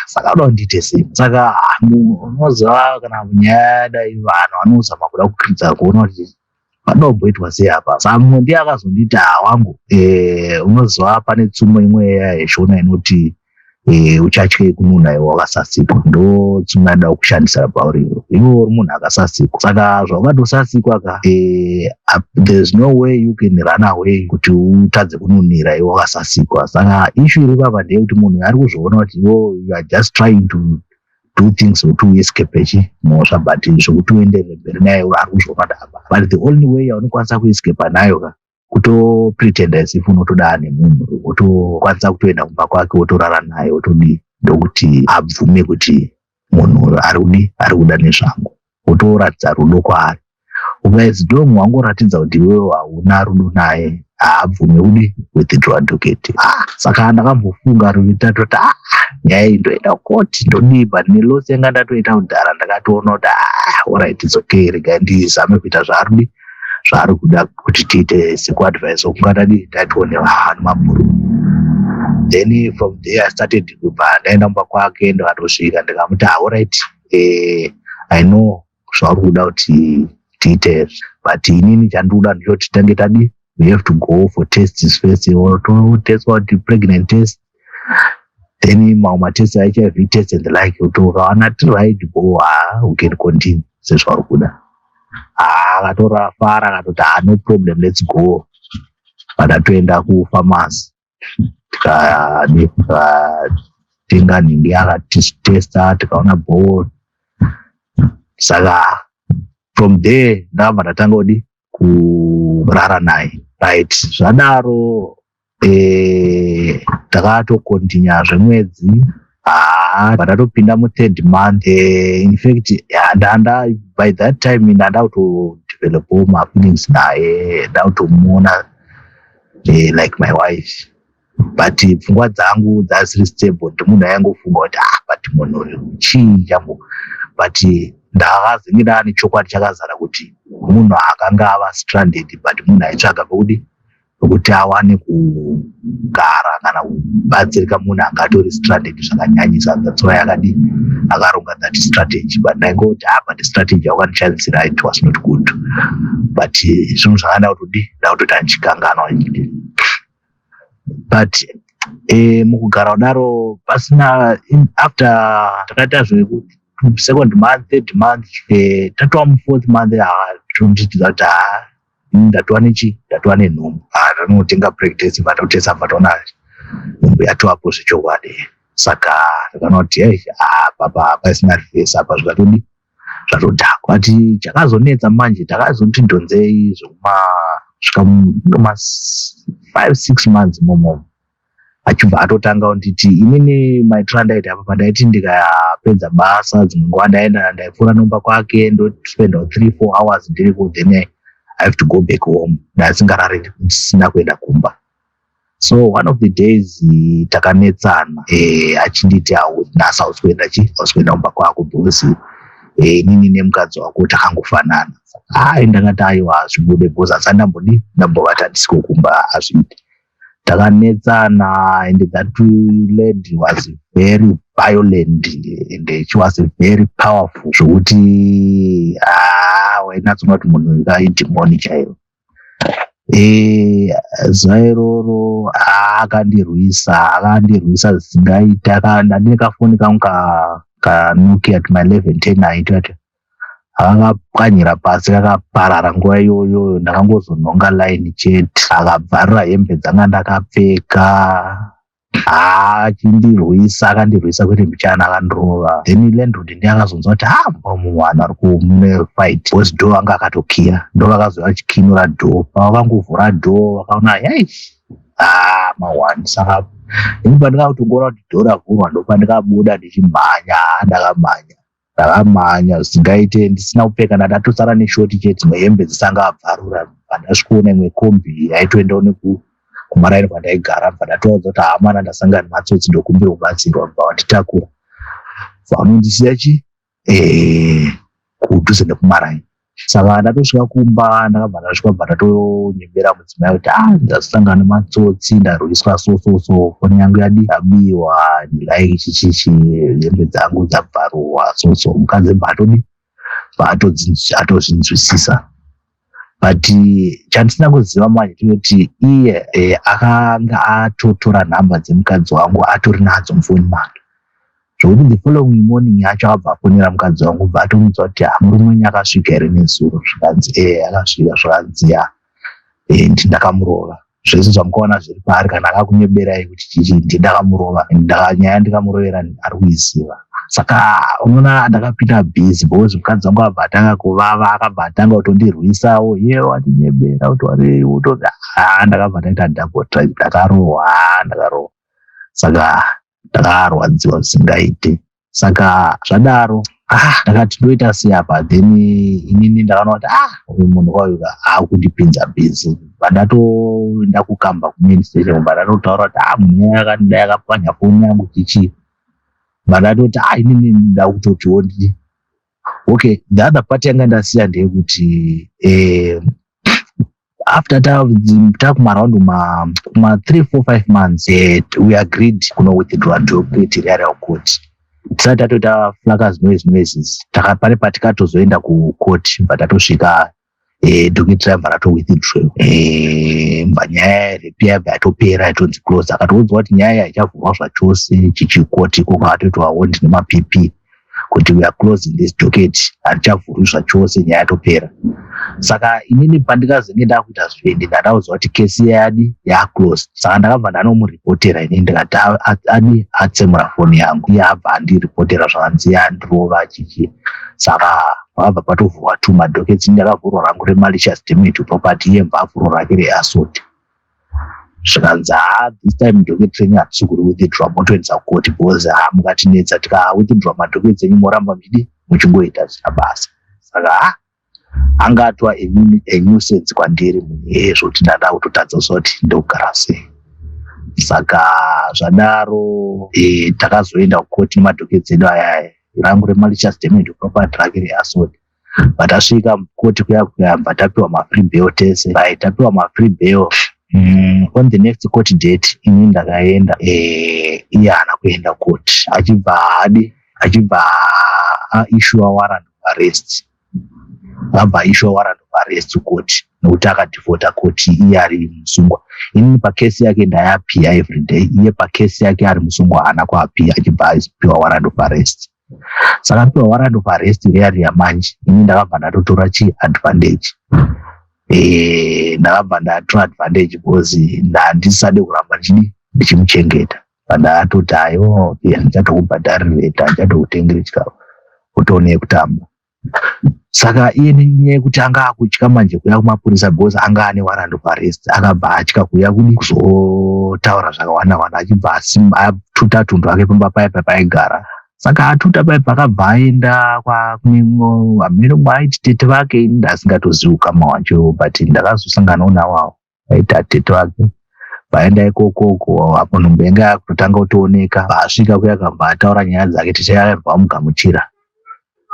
Saka ada kuti ndiite sei? Saka unoziva kana nyaya yadai, vanhu vanozama kuda kukiridza kuona kuti Panomboitwa sei apa? Saka mumwe ndiye akazonditi, "Hawangu, unoziva pane tsumo imwe yeshona inoti uchatyei kununa iwe wakasasikwa." Ndo tsumo yada kushandisa pauri. Iwe uri munhu akasasikwa, saka zvawakatosasikwa ka, there's no way you can run away kuti utadze kununira iwe wakasasikwa. Saka issue iri papa ndeyekuti munhu ari kuzviona kuti iwe you are just trying to do things kuti uescape chi mhosva, but zvokuti uenderere mberi naye ari kuzviona kuti apa. But the only way yaunokwanisa kuescapa nayo ka, kutopretenda as if unotodaa nemunhu, wotokwanisa kutoenda kumba kwake, wotorara naye, wotodii, ndokuti abvume kuti munhu ari kudi, ari kuda nezvangu, wotoratidza rudo kwaari. Ukaizidong wangoratidza kuti iwewe hauna rudo naye, haabvume kudi withdraw docket. Ah, saka ndakambofunga ruvitatu kuti, ah, nyaya iyi ndoenda kukoti, ndodii? But neloss yanga ndatoita kudhara, ndakatoona kuti, ah, alright, it's okay, regai ndizame kuita zvaari zvaari kuda kuti tiite sekuadvise kungatadi ndatione vanhu mabhuru. Then from there I started kubva ndaenda mumba kwake, ndikatosvika ndikamuti, "Alright, I know zvauri kuda kuti tiite, but inini chandikuda ndechoti tange tadi, we have to go for tests first, totestwa kuti pregnant test, then mamwe matest, HIV test and the like. Kuti ukawana tiri right go, ha, we can continue sezvauri kuda." Akatora fara, akatoti, "Ha, no problem, let's go." Patatoenda kupharmacy, tikatenga nhingi, akatitesta, tikaona bho. Saka from there ndakabva ndatanga kudi kurara naye, right? Zvadaro takatokontinya zvemwedzi. Haa, patatopinda muthird month, in fact ndanda by that time ndanda kutodevelopawo mafeelings naye, ndakutomuona like my wife, but pfungwa dzangu dzasiri stable. Ndi munhu aingofunga kuti, ah, but munhu uyu chii chambo? But ndakazenge ndaane chokwadi chakazara kuti munhu akanga ava stranded, but munhu aitsvaga pekuti pekuti awane kugara kana kubatsirika. Munhu anga atori stranded zvakanyanyisa. That's why akadi akaronga that strategy. But ndaingoti, ah, but strategy yakandishandisira, it was not good, but zvinhu zvakanda kutodi ndakutoti andichikanganwa. But mukugara kudaro pasina after takaita zveku second month, third month, tatova mufourth month, tonditiza kuti, ha, ndatova nechi ndatova nenhumbu. Tanotenga preg test, vatotesta, vatoona nhumbu yatovapo zvechokwadi. Saka takaona kuti, ei, apa pasina reverse apa, zvikatodi zvatodhakwa. But chakazonetsa manje, takazoti ndonzei zvekuma svika ma 5 6 months imomomo, achibva atotanga kunditi, inini maitiro andaita apa, pandaiti ndikapedza basa, dzimwe nguva ndaenda, ndaipfuura nomba kwake, ndospendawo 3 4 hours ndiriko, then I have to go back home. Ndasingarari ndisina kuenda kumba. So one of the days takanetsana, achinditi, "Nhasi hausi kuenda chi hausi kuenda kumba kwako because inini nemukadzi wako takangofanana." Ai, ndakati, "Aiwa, hazvibude because hasati ndambodi ndambovata ndisiko kumba, hazviiti." Takanetsana and that lady was very violent and she was very powerful zvokuti wainatsoona kuti munhu kaidhimoni chairo. Zuva iroro akandirwisa, akandirwisa zvisingaiti. Ndandine kafoni kangu kaNokia tuma 1110 aiti ati akakapwanyira pasi, kakaparara. Nguva iyoyo ndakangozonhonga line chete. Akabvarura hembe dzanga ndakapfeka, achindirwisa. Akandirwisa kwete mbichana, akandirova. Then landlord ndiye akazonzwa kuti, ha, mumwe vanhu vari mune fight, because door anga akatokiya. Ndo vakazouya vachikinura door. Pavakangovhura door, vakaona, yai, ha, mawani. Saka ini pandikakutongoona kuti door ravhurwa, ndopandikabuda ndichimhanya. Ha, ndakamhanya, ndakamhanya zvisingaite, ndisina kupfeka, ndatosara neshoti chete, dzimwe hembe dzisanga abvarura. Pandasvikoona imwe kombi yaitoendawo nekumaraini kwandaigara, bva ndatovaudza kuti, "Hamana, ndasangana nematsotsi, ndokumbira kubatsirwa." Bva vanditakura, vanondisiya chi kudhuze nekumaraini. Saka ndatosvika kumba, ndakabva ndasvika, bva ndatonyembera mudzimai kuti, ah, ndasangana nematsotsi, ndarwiswa so so so, foni yangu yadi yabiwa, like chichichi, hembe dzangu dzabvarurwa so so. Mukadzi bva atodi bva atozvinzwisisa. But chandisina kuziva manje tinoti iye akanga atotora nhamba dzemukadzi wangu, atori nadzo mufoni make, zvokuti the following morning yacho abva afonera mukadzi wangu, bva atomudza kuti, "Ha, murume wenyu akasvika here nezuro?" Zvikanzi, "E, akasvika." Zvakanzi, "Ya, ndakamurova. Zvese zvamukaona zviri paari, kana akakunyeberai kuti chichi, ndindakamurova. Nyaya ndikamurovera ari kuiziva." Saka unoona ndakapinda busy because mukadzi wangu abva atanga kuvava, akabva atanga kutondirwisawo, "Ye, wandinyebera kuti wari." Ha, ndakabva ndaita double try, ndakarohwa, ndakarohwa. Saka ndakarwadziwa zvisingaite. Saka zvadaro, ah, ndakati ndoita sei apa? Then inini ndakaona kuti, ah, uyu munhu kwayu akundipinza busy. Vandatoenda kukamba kumain station, vandatotaura kuti, "Ah, munhu akandidai, akapwanya foni yangu, chichi." Vandatoti, "Ah, inini nda kutotiwo ndi okay." The other part yanga ndasiya ndeyekuti after takumaraundi kuma 3 4 5 months, we agreed kuno withdraw docket riya rakoti tisati tatoita fracas, noise noises. Pane patikatozoenda kukoti, bva tatosvika, docket raibva ratowithdraw, bva nyaya yerape yabva yatopera, yatonzi close. Akatoudzwa kuti nyaya haichavhurwa zvachose chichikoti ikoko, akatoitwa warned nemaPP kuti, "We are closing this docket, harichavhurwi zvachose, nyaya yatopera." Saka inini pandikazenge ndakuita zvende, ndandaudzwa kuti kesi yadi yaclosed. Saka ndakabva ndanomuripotera inini, ndikati adi atsemura foni yangu. Iye abva andiripotera, zvakanzi yandirova, chichi. Saka pakabva patovhurwa two madockets. Ndakavhurwa rangu remalicious damage to property, iye bva avhurwa rake reassault. Zvikanzi, "Ha, this time docket renyu hatisi kuri withdraw, motoendesa kukoti, because ha, mukatinetsa tikawithdraw madockets enyu, moramba muchidi muchingoita zvisina basa." Saka ha, anga atova a nuisance kwandiri munhu iyeye, zvokuti ndada kutotadza kuti ndogara sei. Saka zvadaro, takazoenda kukoti nemadockets edu ayaya, rangu remalicious damage to property, rake reassault. Patasvika koti kuya kuya, bva tapiwa mafree bail tese. Right, tapiwa mafree bail, on the next court date ini ndakaenda, iye haana kuenda court. Achibva adi achibva aissua warrant of arrest, abva aissua warrant of arrest court nokuti akadefaulta court iye ari musungwa. Inini pakesi yake ndaiappear everyday, iye pakesi yake ari musungwa haana kuappear. Achibva apiwa warrant of arrest. Saka apiwa warrant of arrest riya riya manje, ini ndakabva ndatotora chiadvantage, ndakabva ndatora advantage because ndandisade kuramba ndichidi ndichimuchengeta. Pandatoti, "Aiwa, handichatokubhadhariri rent, handichatokutengeri chikafu, utoone kutamba." Saka iye nenyaya yekuti anga akutya manje kuuya kumapurisa because anga ane warrant of arrest, akabva atya kuuya kudi kuzotaura zvakawanda wanda. Achibva atuta tunhu ake pamba paya papaigara. Saka atuta paya, pakabva aenda hameno mwaaiti tete vake, ini ndasingatozivi ukama hwacho, but ndakazosanganawo navo avo vaiti atete vake. Vaenda ikokoko, apo nhumbu yanga yakutotanga kutooneka. Paasvika kuya, akabva ataura nyaya dzake, tete yakabva vamugamuchira.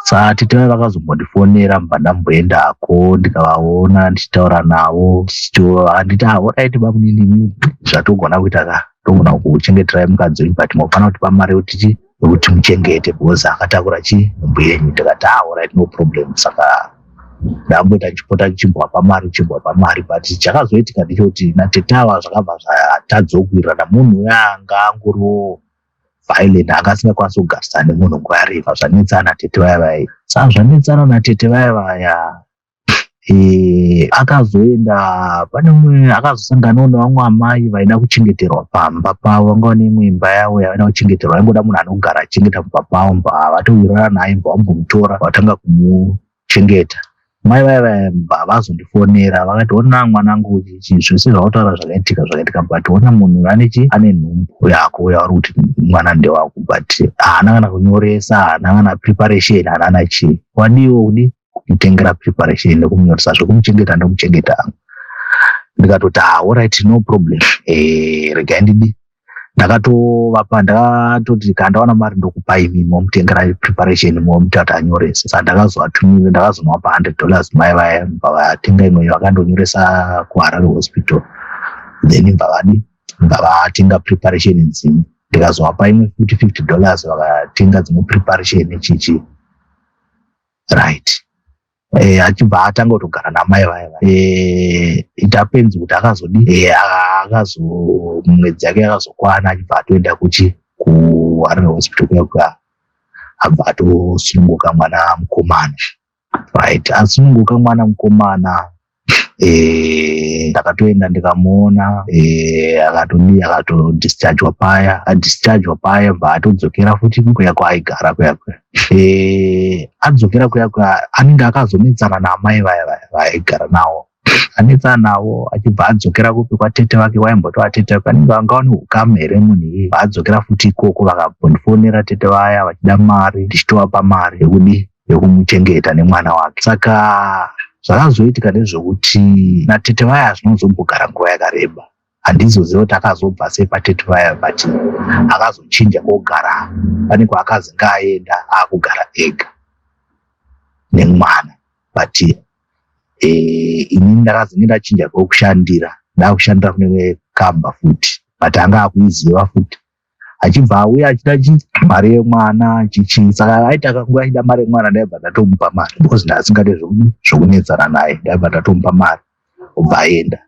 Saka tete vaya vakazombondifonera, mbva ndamboendako, ndikavaona ndichitaura navo. Handiti, "Alright bamunini, zvatogona kuita ka, togona kuchengeterai mukadzi wenyu, but mofanira kutipa mari yekuti yekuti muchengete because akatakura chi nhumbu yenyu." Ndikati, "Ah, alright, no problem." Saka ndamboita ndichipota ndichimbovapa mari, ndichimbovapa mari, but chakazoitika ndechekuti natete ava zvakabva zvatadzawo kuwirirana. Munhu uya anga angoriwo violent, anga asingakwanisi kugarisana nemunhu nguva yarefa. Zvanetsana natete vaya vaya. Saka zvanetsana natete vaya vaya, akazoenda pane umwe, akazosanganawo nevamwe amai vaida kuchengeterwa pamba pavo. Vanga vane imwe imba yavo yavaida kuchengeterwa, vaingoda munhu anogara achichengeta pamba pavo. Mbva vatowirirana naye, mbva vambomutora, vatanga kumuchengeta. Mai vaya vaya mbva vazondifonera, vakati, "Ona mwanangu, zvese zvautaura zvakaitika zvakaitika, but ona munhu ane chi ane nhumbu yako yauri kuti mwana ndewako, but haana kana kunyoresa, haana kana preparation, haana kana chii. Wadiwo kudi kumutengera preparation nekumunyoresa, zvekumuchengeta ndomuchengeta." Ndikatoti, "Ah, alright, no problem, regai ndidi." Ndakatovapa, ndakatoti, "Kana ndawana mari ndokupai imi, momutengera preparation, momuita kuti anyorese." Saka ndakazovatumira, ndakazonovapa $100 mai vaya, bva vatenga imwe, vakandonyoresa kuHarare Hospital. Then bva vadi bva vatenga preparation dzimwe. Ndikazovapa imwe futi $50, vakatenga dzimwe preparation, chichi. Right. Achibva atanga kutogara namai vaya vaya. It happens kuti akazodi, akazo mwedzi yake yakazokwana, achibva atoenda kuchi kuHarare Hospital kuya kuya, abva atosununguka mwana mukomana. Right, asununguka mwana mukomana, ndakatoenda ndikamuona. Akatodi, akatodischargewa paya. Adischargewa paya, bva atodzokera futi kuya kwaaigara kuya kuya. Adzokera kuya kuya, anenge akazonetsana naamai vaya vaya vaaigara navo. Anetsana navo, achibva adzokera kupi? Kwatete vake. Waimbotova tete vake, anenge vanga vane ukama here munhu iyeye. Adzokera futi ikoko, vakambondifonera tete vaya vachida mari, ndichitovapa mari yekudi, yekumuchengeta nemwana wake. Saka zvakazoitika ndezvekuti natete vaya zvinozombogara nguva yakareba. Handizoziva kuti akazobva sei patete vaya, but akazochinja kogara pane kwaakazi ngaaenda, akugara ega nemwana. But inini ndakazenge ndachinja kwekushandira, ndakushandira kune kamba futi, but anga akuiziva futi, achibva auya achida chi mari yemwana chichi. Saka aiti akanguva achida mari yemwana, ndaibva ndatomupa mari because ndasingade zvokunetsana naye. Ndaibva ndatomupa mari, obva aenda.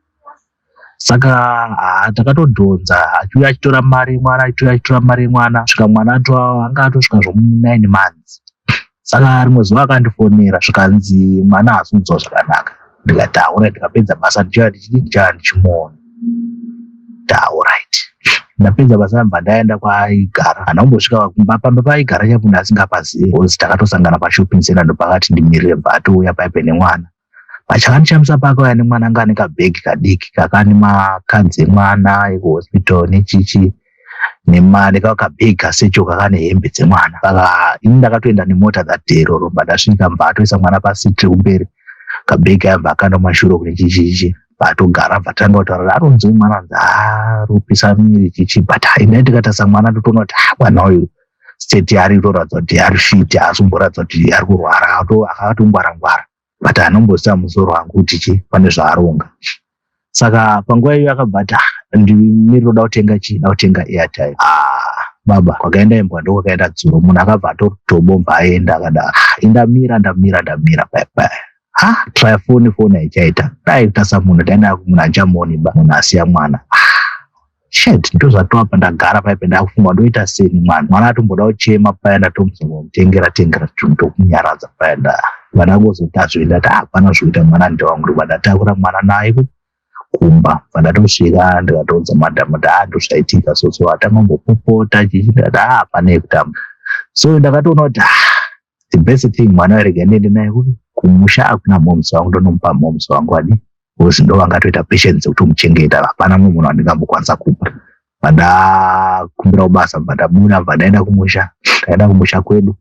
Saka haa, takatodhonza, achiuya achitora mari yemwana, achiuya achitora mari yemwana, svika mwana anga atosvika zvomu 9 months. Saka rimwe zuva akandifonera, zvikanzi mwana haasi kunzwa zvakanaka. Ndikati, "Alright." Ndikapedza basa, ndichiuya ndichidi, ndichauya ndichimuona. Alright, ndapedza basa, ndabva ndaenda kwaaigara. Handina kumbosvika kumba, pamba paaigara chaipo ndasingapazivi because takatosangana pashopping center, ndopakati ndimirire, bva atouya paipe nemwana. Pachakandishamisa, paakauya nemwana, anga ane kabhegi kadiki kakane makadzi emwana ekuhospital nechichi, nekakabhegi kasecho kakane hembe dzemwana. Saka ini ndakatoenda nemota that day iroro. Bva ndasvika, mbva atoisa mwana paseat rekumberi, kabhegi abva akanda kumashure kune chichichi, bva atogara, bva tanga kutaura. Aronzwe mwana anzi arupisa miri chichi, but hai, ndikatarisa mwana, ndotoona kuti ah, mwana uyu state yaari kutoratidza kuti ari fit, haasi kumboratidza kuti ari kurwara, akatongwara ngwara, but anombosiya musoro wangu kuti chi pane zvaaronga. Saka panguva iyo akabva ati, "Ah, ndimiriro da kutenga chi, da kutenga airtime." Ah, baba, kwakaenda imbwa ndokwakaenda tsuro. Munhu akabva atotobomba aenda akadaro. Ah, indamira, ndamira, ndamira paya paya. Ah, try foni, foni haichaita. Dai kutasa munhu, daina munhu handichamuoni ba, munhu asiya mwana. Ah, shit, ndozvatova pandagara paipe, ndakufunga ndoita sei nemwana. Mwana atomboda kuchema paya, ndatomuzomutengera tengera chinhu tokunyaradza paya. Vandangozoti azvoenda, ti hapana zvokuita, mwana ndewangu. Ndobva ndatakura mwana naye kumba. Pandatosvika, ndikatoudza madhamu kuti a, ndozvaitika. So so atangambopopota chichi, ndikati a, hapana yekutamba. So ndakatoona kuti ah, the best thing, mwana werega ndiende naye kupi? Kumusha, hakuna moms wangu, ndonomupa moms wangu adi because ndo vangatoita patience yekutomuchengeta. Hapana mumwe munhu wandingambokwanisa kupa. Pandakumbira kubasa, bva ndabuda, bva ndaenda kumusha. Ndaenda kumusha kwedu.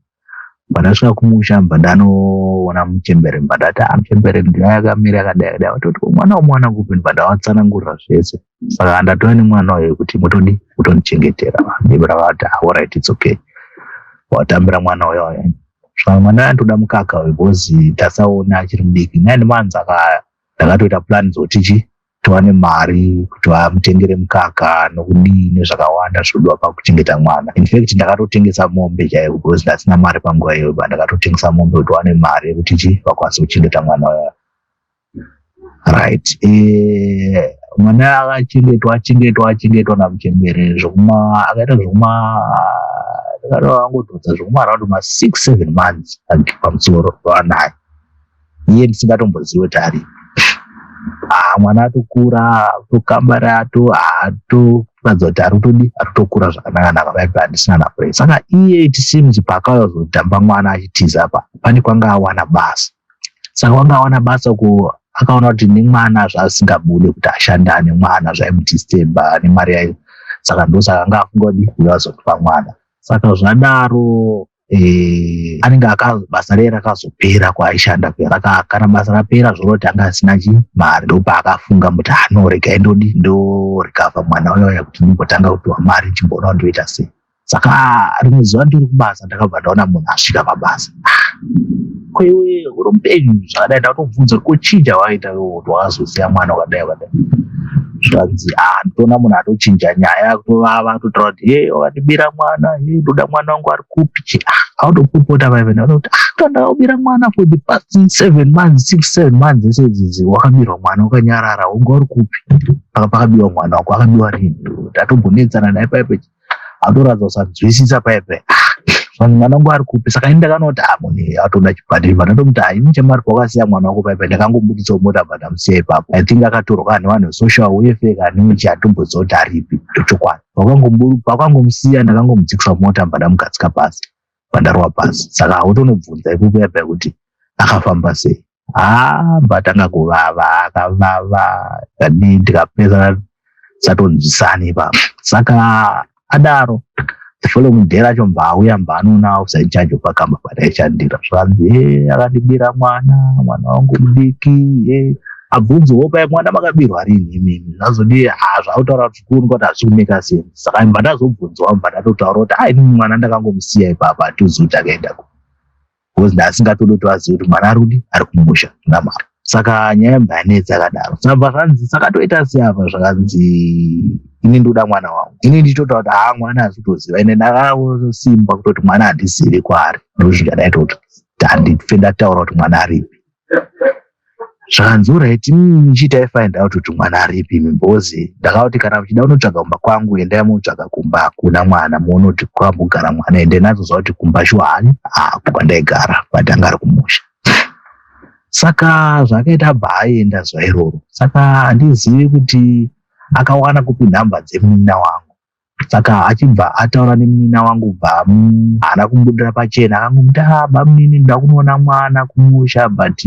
Pandasvika kumusha, bva ndanoona muchembere, bva ndati, "Ah, muchembere, ndina yakamira yakadai yakadai." Vatoti, "Mwana womwana kupi?" Bva ndavatsanangurira zvese. Saka ndatova nemwana uyu kuti mutodi mutondichengetera. Ndibva vati, "Alright, it's okay." Watambira mwana uyo. Saka mwana anotoda mukaka uyu because tasaona achiri mudiki, 9 months. Aka ndakatoita plan dzekuti chi tiwane mari kuti vamutengere mukaka nokudii nezvakawanda zvinodiwa pakuchengeta mwana. In fact, ndakatotengesa mombe chaiyo because ndasina mari panguva iyoyo, but ndakatotengesa mombe kuti wane mari yekuti chi vakwanise kuchengeta mwana uyo. Right, mwana akachengetwa, achengetwa, achengetwa namuchembere zvokuma, akaita zvokuma, ndakatoangodhonza zvokuma around ma 6 7 months pamusoro vanaye iye, ndisingatombozivi kuti aripi. Ah, mwana atokura, atokambara, atoratidza kuti ari kutodi, ari kutokura zvakanaka naka paipa, handisina napure. Saka iye it seems paakauya kuzodhamba mwana achitiza pa pane kwanga awana basa. Saka wanga awana basa ku, akaona kuti nemwana zvaasingabude kuti ashande nemwana, zvaimudisturba nemari yayo. Saka ndosaka anga afunga kuti uyo azotipa mwana. Saka zvadaro, anenge basa riye rakazopera kwaaishanda kuya. Saka kana basa rapera, zvoreva kuti anga asina chi mari. Ndopaakafunga kuti, "Ah, regai ndodi ndorecover mwana uya uya kuti ndimbotanga kupiwa mari, ndichimboona kuti ndoita sei." Saka rimwe zuva ndiri kubasa, ndakabva ndaona munhu asvika pabasa. "Ah, ko iwe uri mupenyu zvakadai?" Ndakatobvunza, "Ko chii chawaita iwe kuti wakazosiya mwana wakadai wakadai?" Zvanzi ah, nditoona munhu atochinja nyaya kutovava atotaura kuti he wakandibira mwana, he ndoda mwana wangu ari kupi chi. Ah, autopopota vaive ndaona kuti ah, ndakabira mwana for the past 7 months, 6, 7 months ese idzidzi. Wakabirwa mwana wakanyarara, unga uri kupi? Pakabiwa mwana wako, akabiwa rini? Ndatombonetsana naye paipe, atoratidza kusanzwisisa paipe. Ah, mwana wangu ari kupi? Saka ini ndakanoti, ah, munhu atoda chibhadhiri. Ndatomuti, ah, ini chamari pawakasiya mwana wako paipe, ndakangobuditsawo mota, bva ndamusiya ipapo. I think akatorwa kana nevanhu vesocial welfare kana nechi, hatomboziva kuti aripi. Ndochokwadi, pawakangomusiya, ndakangomudzikisa mota, bva ndamugadzika pasi, bva pasi. Saka hautonobvunza ipopo yabva kuti akafamba sei. Ah, mbatanga kuvava, akavava kadii, ndikapesa satonzwisani ipapo. Saka adaro, the following day racho mbva auya, mbva anoona officer in charge wepakamba pataishandira. Zvanzi, e, akandibira mwana, mwana wangu mudiki. E, abvunziwo pai, mwana makabirwa rini imimi? Zvazodii? Ha, zvautaura zvikuru kuti hazvisi kumake sense. Saka mbva ndazobvunzwa, mbva ndatotaura kuti, ai, inini mwana ndakangomusiya ipapa, hatizivi kuti akaenda ku, because ndasingatodi kuti vazive kuti mwana ari kudi, ari kumusha namara. Saka nyaya mbva yanetsa akadaro. Saka zvanzi, saka toita sei apa? Zvakanzi, ini ndoda mwana wangu. Ini ndichitotaura kuti haa, mwana hasi kutoziva. Ine ndakasimba kutoti mwana handizivi kwaari, ndozvinga ndaitoti handife ndataura kuti mwana aripi. Zvakanzi, alright, chiitai find out kuti mwana aripi imi, because ndakauti kana muchida kunotsvaga kumba kwangu, endai munotsvaga kumba, hakuna mwana, muone kuti kwambogara mwana. Ende nazoziva kuti kumba shuwa hani hapo kwandaigara, but anga ari kumusha. Saka zvakaita, abva aenda zuva iroro. Saka handizivi kuti akawana kupi nhamba dzemunina wangu. Saka achibva ataura nemunina wangu, bva haana kumubudira pachena, akangomuti, ah, bamunini, ndoda kunoona mwana kumusha, but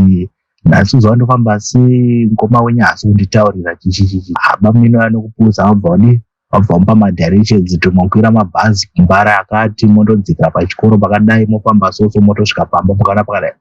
nhasi uzawa ndofamba sei? Mukoma wenyu haasi kunditaurira chichi chichi. Ah, bamunini vaya nokupusa, vabva udi vabva vamupa madirections kuti mokwira mabhazi kumbare akati, mondodzikira pachikoro pakadai, mofamba soso, motosvika pamba mukana pakadai.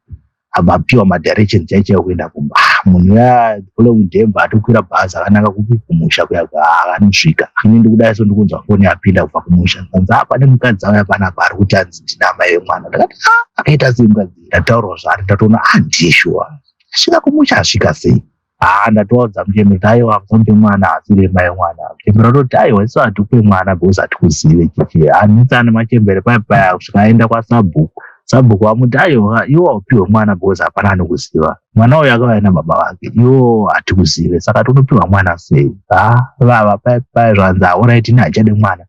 Abva apiwa madirections chaichaiwo kuenda kumba. Ah, munhu uya following day bva atokwira bhazi akananga kupi? Kumusha kuya. Akanosvika. Ini ndikudai so, ndikunzwa foni yapinda kubva kumusha. Kanzi, ah, pane mukadzi auya panapa ari kuti anzi ndina amai vemwana. Ndakati, ah, akaita sei mukadzi? Ndataurwa zvaari, ndatoona, ah, ndiye shuwa. Asvika kumusha, asvika sei? Haa, ndatoudza muchembere kuti, aiwa, musamupe mwana, asiri mai mwana. Muchembere atoti, aiwa, isu hatikupe mwana because hatikuzive chichi. Anetsana machembere paya paya kusvika aenda kwasabhuku. Sabhuku vamuti, aiwa, iwo haupiwe mwana because hapana anokuziva. Mwana uyu akauya nababa vake, iwo hatikuzive, saka tonopiwa mwana sei? Ha, vava paya paya. Zvanzi, alright, ini hachade mwana,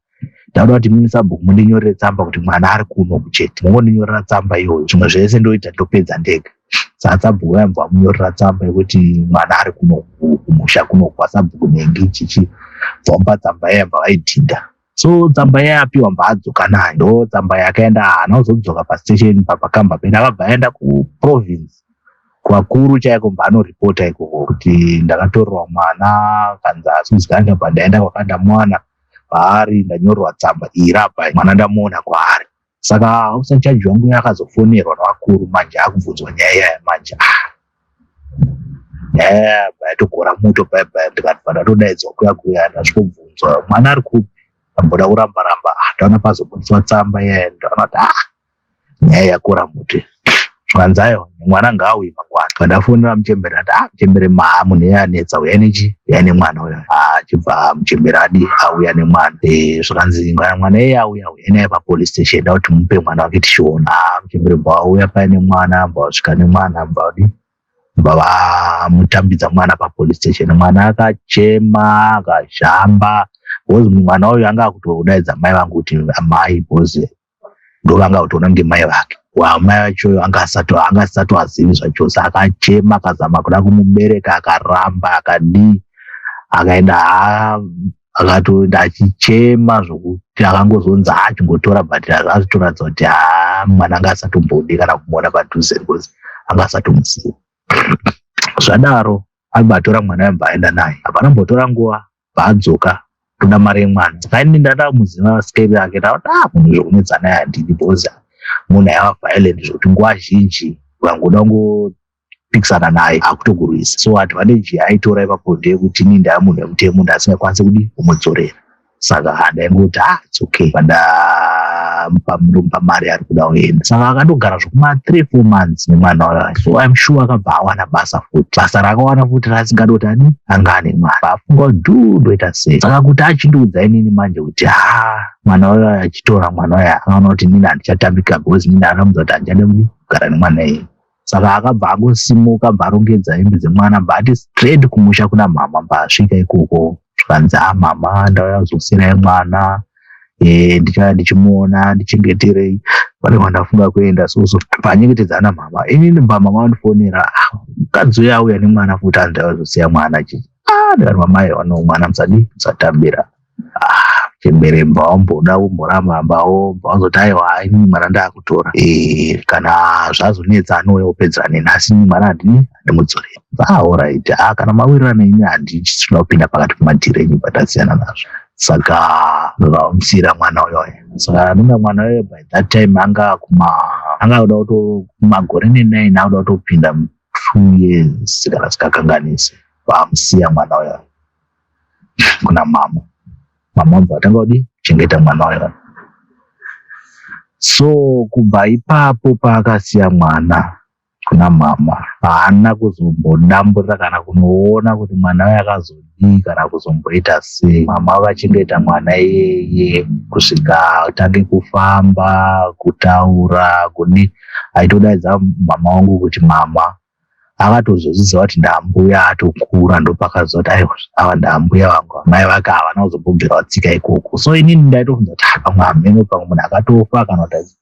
ndauda kuti mimi sabhuku mundinyorere tsamba kuti mwana ari kuno chete. Mongondinyorera tsamba iyoyo, zvimwe zvese ndoita, ndopedza ndega. Saka sabhuku vaibva vamunyorera tsamba yekuti mwana ari kuno kumusha kuno kwasabhuku nengi chichi. Bvamupa tsamba iya, bva vaidhinda. So tsamba iya yapiwa, mbva adzoka nayo. Ndo tsamba yakaenda, haana kuzodzoka pastation papakamba pedu, akabva aenda kuprovince kuvakuru chaiko, mbva anoripota ikoko kuti ndakatorerwa mwana, kanzi haasi kuzikanwa, ndabva ndaenda kwakandamuwana paari, ndanyorerwa tsamba iyi rapa, mwana ndamuona kwaari. Saka officer in charge wangu akazofonerwa navakuru manje, akubvunzwa nyaya iyaya manje. Ah, nyaya yatogora muto paya paya. Ndikati ndatodaidzwa kuya kuya, ndasvikobvunzwa mwana ari kupi, amboda kuramba ramba. Ah, ndaona pazobudiswa tsamba iyaya, ndaona kuti, ah, nyaya yakora muti. Zvanzi, aiwa, mwana ngaauye mangwana. Pandafonera muchembere, ati, ah, muchembere, maa munhu iye anetsa, uyai nechi, uyai nemwana uyo. Achibva muchembere adi auya nemwana. Zvakanzi, mwana iye auya, uyai naye papolice station, da kuti mupe mwana wake tichiona. Ah, muchembere bva auya paine mwana, bva vasvika nemwana, bva adi bva vamutambidza mwana papolice station. Mwana akachema, akazhamba, because mwana uyu anga akutodaidza mai vangu kuti amai, because ndovanga kutoona kunge mai vake. Wamai vacho anga asati azivi zvachose. Akachema, akazama kuda kumubereka, akaramba, akadii, akaenda, akatoenda achichema zvokuti akangozonzi achingotora, but azvitoratidza kuti haa, mwana anga asatombodi kana kumuona padhuze, because anga asatomuziva. Zvadaro abva atora mwana, abva aenda naye. Hapana mbotora nguva, paadzoka toda mari yemwana. Saka ini ndada kumuziva skeri yake, ndakati, ah, munhu zvokunetsa naye handidi, because munhu aiva violent zvokuti nguva zhinji ukangoda kungopikisana naye akutokurwisa. So advantage yaaitora ipapo ndeyekuti ini ndava munhu wemutemo, ndasingakwanisi kudi kumudzorera. Saka ndaingoti, ah, it's okay. Ndamupa mari ari kuda kuenda. Saka akandogara zvekuma 3 4 months nemwana wayo. So I'm sure akabva awana basa futi, basa raakawana futi raasingadi kuti adi anga ane mwana. Afunga kuti dhu ndoita sei? Saka kuti achindiudza inini manje kuti ha, mwana wayo, achitora mwana wayo, akaona kuti inini handichatambika, because inini akamudza kuti handichade kudi kugara nemwana iyeye. Saka akabva angosimuka, bva arongedza hembe dzemwana, bva ati straight kumusha kuna mama. Bva asvika ikoko, zvikanzi, "A mama, ndauya kuzosiyirai mwana, ndichauya ndichimuona, ndichengeterei, pane kwandafunga kuenda." So panyengetedza ana mama. Inini bva mama vandifonera, "Ah, mukadzi uya auya nemwana futi, anzi ndauya kuzosiya mwana." Chichi, ah, ndikati, "Mama, aiwa, no, mwana musadi, musatambira." Ah, chembere bva wamboda kumboramba, bawo bva wazoti, "Aiwa, inini mwana ndaakutora, kana zvazonetsa anouya kupedzera neni, asi inini mwana handini, handimudzoreri." Ah, alright, ah, kana mawirirana, ini handisina kupinda pakati pemadhiri enyu, patasiyana nazvo. Saka vamusiyira mwana uyoyo. Saka anonga mwana uyoyo by that time anga kuma anga kuda kuto makore ne9, akuda kutopinda 2 years kana sikakanganisi. Vamusiya mwana uyoyo kuna mama. Mama vabva vatanga kudi kuchengeta mwana uyoyo. So kubva ipapo paakasiya mwana kuna mama, haana kuzombodamburira kana kunoona kuti mwana uyo akazodii kana kuzomboita sei. Mama vachengeta mwana iyeye kusvika atange kufamba, kutaura, kudi. Aitodaidza mama wangu kuti mama. Akatozoziva kuti ndambuya atokura, ndopakaziva kuti aiwa, ava ndambuya vangu. Mai vake havana kuzombobvira vatsika ikoko. So inini ndaitofunza kuti, "Ah, pamwe hameno, pamwe munhu akatofa," kana kuti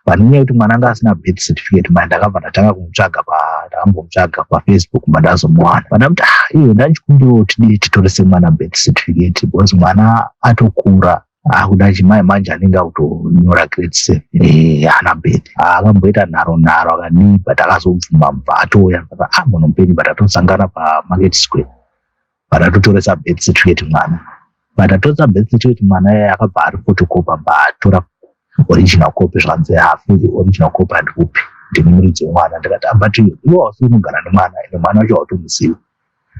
pane yekuti mwana anga asina birth certificate. Mai ndakabva ndatanga kumutsvaga, ndakambomutsvaga paFacebook, mandazomuwana. Pandamuti, "Ah, iwe, ndachikumbirawo tidii titorese mwana birth certificate, because mwana atokura, akuda chimai manje, anenge akutonyora grade 7, haana birth." Akamboita nharo nharo, akadii, but akazobvuma. Bva atouya, ah, munhu mupenyu. But atosangana paMarket Square, but atotoresa birth certificate mwana. But atoresa birth certificate mwana iye, akabva ari photocopy, bva atora original copy. Zvanzi, "Hafi, original copy handikupi, ndini muridzi wemwana." Ndikati, "Ah, but iwe wausi unogara nemwana, ende mwana wacho hautomuzivi,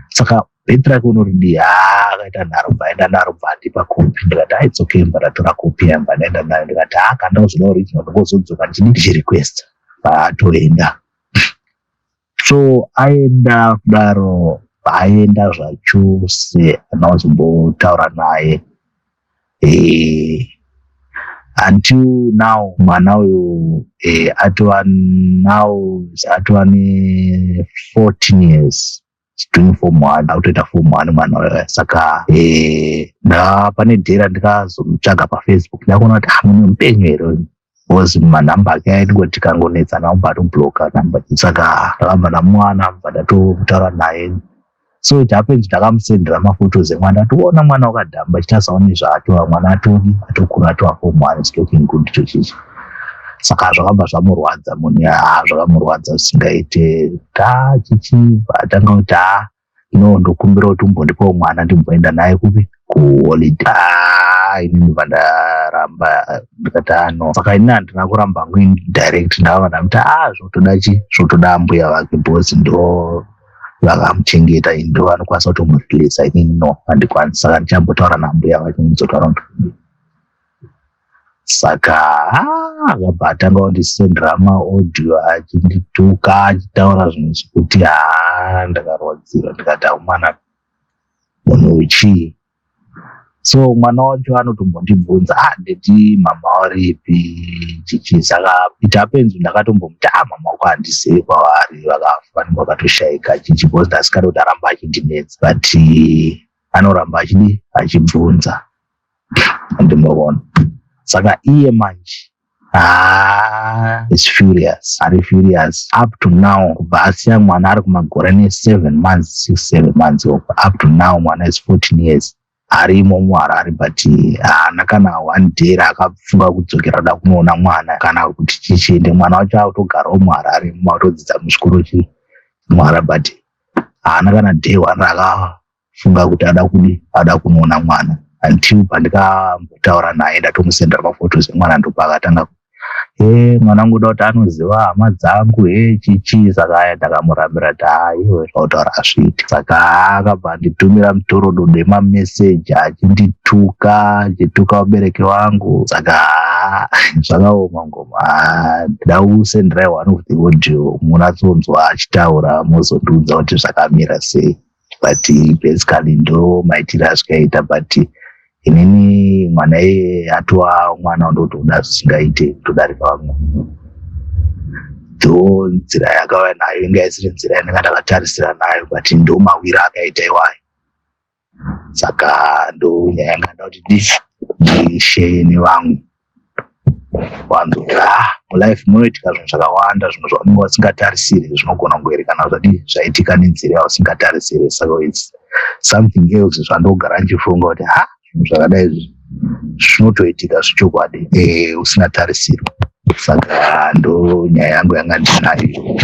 saka birth rake unoridii?" Ha, akaita nharo, bva aenda naro, bva andipa kopi. Ndikati, "Ah, it's okay." Bva ndatora kopi yamba, bva ndaenda nayo. Ndikati, "Ah, kana ndakuzoda original, ndongozodzoka ndichidi ndichirequest." Atoenda. So aenda kudaro, aenda zvachose, handina kuzombotaura naye until now. Mwana uyu atova now, atova ne14 years, doing form one, akutoita form one mwana uyu. Saka pane dhera ndikazomutsvaga paFacebook, ndakuona kuti, ah, munhu mupenyu here? Because manhamba ake aingoti tikangonetsana obva atobloka namba. Saka ndakabva ndamuwana, bva ndatotaura naye. So it happens ndakamusendera maphotos emwana, ndatoona mwana wakadhamba, chitasawo nezvaatova mwana, atodi atokura, atova form one, is looking good, chochichi. Saka zvakabva zvamurwadza munhu, ha, zvakamurwadza zvisingaite. Ta chichibva atanga kuti, "Ha, ino ndokumbira kuti umbondipawo mwana, ndimboenda naye kupi, kuholiday." Ah, inini ndibva ndaramba, ndikati, "Ano." Saka inini handina kuramba hangu direct, ndakabva ndamuti, "A, zvotoda chi, zvotoda ambuya vake, because ndo vakamuchengeta, ndo vanokwanisa kutomureleasa. Inini no, handikwanisi. Saka ndichambotaura naambuya vake, ndizotaura kuti kudii." Saka akabva atanga kundisendera maaudio achindituka, achitaura zvinhu zvekuti, haa, ndakarwadziwa. Ndikati, "Aumana, munhu uchii?" So mwana wacho anotombondibvunza, "Ah, ndeti mama waripi?" Chichi. Saka it happens ndakatombomuti, "Ah, mama wako handizivi kwavari, vakafa, vanenge vakatoshaika," chichi, because ndasikadi kuti aramba achindinetsa, but anoramba achidi achibvunza, andinoona. Saka iye manje, ah, is furious, ari furious up to now. Kubva asiya mwana ari kumagore ne7 months, 6 7 months, up to now mwana is 14 years, arimo muHarare, but haana kana one day raakafunga kudzokera kuda kunoona mwana kana kuti chichiende. Mwana wacho akutogarawo muHarare, akutodzidza muchikoro chi muHarare, but haana kana day one raakafunga kuti ada kudi, ada kunoona mwana, until pandikambotaura naye, ndatomusendera maphotos emwana, ndopaakatanga. He mwana wangu uda kuti anoziva hama dzangu he chichii. Saka aya ndakamurambira kuti haiwe zvautaura hazviiti. Saka akabva anditumira mutorododo emameseji achindituka, achituka vabereki vangu. Saka zvakaoma ngoma. Ndida kusenderai one of the audio munatsonzwa achitaura mozondiudza kuti zvakamira sei. But basically ndo maitiro azvikaita, but inini mwana iyeye atova mwana wandotoda zvisingaite kutodarika vamwe. Ndo nzira yakauya nayo, inga isiri nzira yandanga ndakatarisira nayo, but ndo mawiro akaita iwayo. Saka ndo nyaya yanga nda kuti ndisheye nevamwe vanhu kuti mulife munoitika zvinhu zvakawanda, zvinhu zvaunenge usingatarisiri zvinogona kungoerekana zvadii zvaitika nenzira yausingatarisiri. Saka its something else zvandogara ndichifunga kuti ha, zvinhu zvakadai izvi zvinotoitika zvechokwadi usina tarisiro. Saka ndo nyaya yangu yanga ndinayo.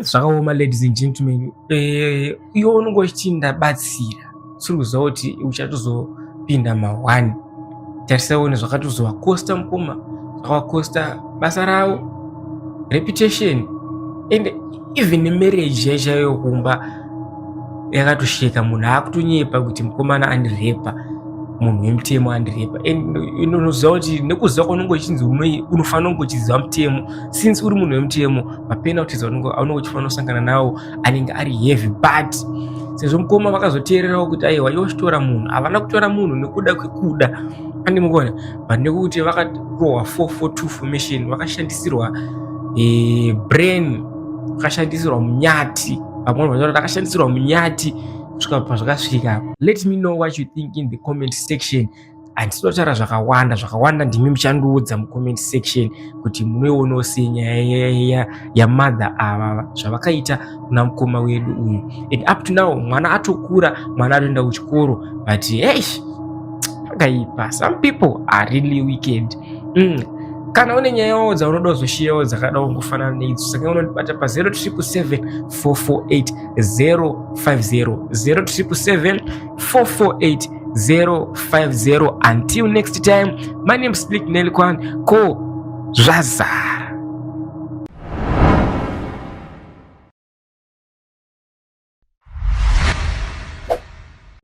Zvakaoma, ladies and gentlemen. Iwe unonge uchiti ndabatsira, siri kuziva kuti uchatozopinda ma1. Tarisaione zvakatozovakosta mukoma, zvakavakosta basa ravo, reputation and even nemarriage yaichaiyo kumba yakatosheka. Munhu akutonyepa kuti mukomana andirepa, munhu wemutemo andirepa. And unoziva kuti nekuziva kwaunenge uchinzi unofanira kunge uchiziva mutemo, since uri munhu wemutemo, mapenalties aunenge uchifanira kusangana nawo anenge ari heavy. But sezvo mukoma vakazoteererawo kuti aiwa, iwe uchitora munhu, havana kutora munhu nekuda kwekuda andimukuona, but nekuti vakarohwa 442 formation, vakashandisirwa brain, vakashandisirwa munyati. Vamwe vanhu vakashandisirwa munyati kusvika pazvakasvika. Let me know what you think in the comment section. Handisi kutaura zvakawanda zvakawanda, ndimi muchandiudza mucomment section kuti munoionawo sei nyaya yamother ava, zvavakaita kuna mukoma wedu uyu. And up to now mwana atokura, mwana atoenda kuchikoro, but hey, pakaipa. Some people are really wicked. Kana une nyayawo dzaunoda kuzoshiyawo dzakada kungofanana neidzo, saka unondibata pa 0777 448 050, 0777 448 050. Until next time, my name is Slick Nelkwan ko zvaza.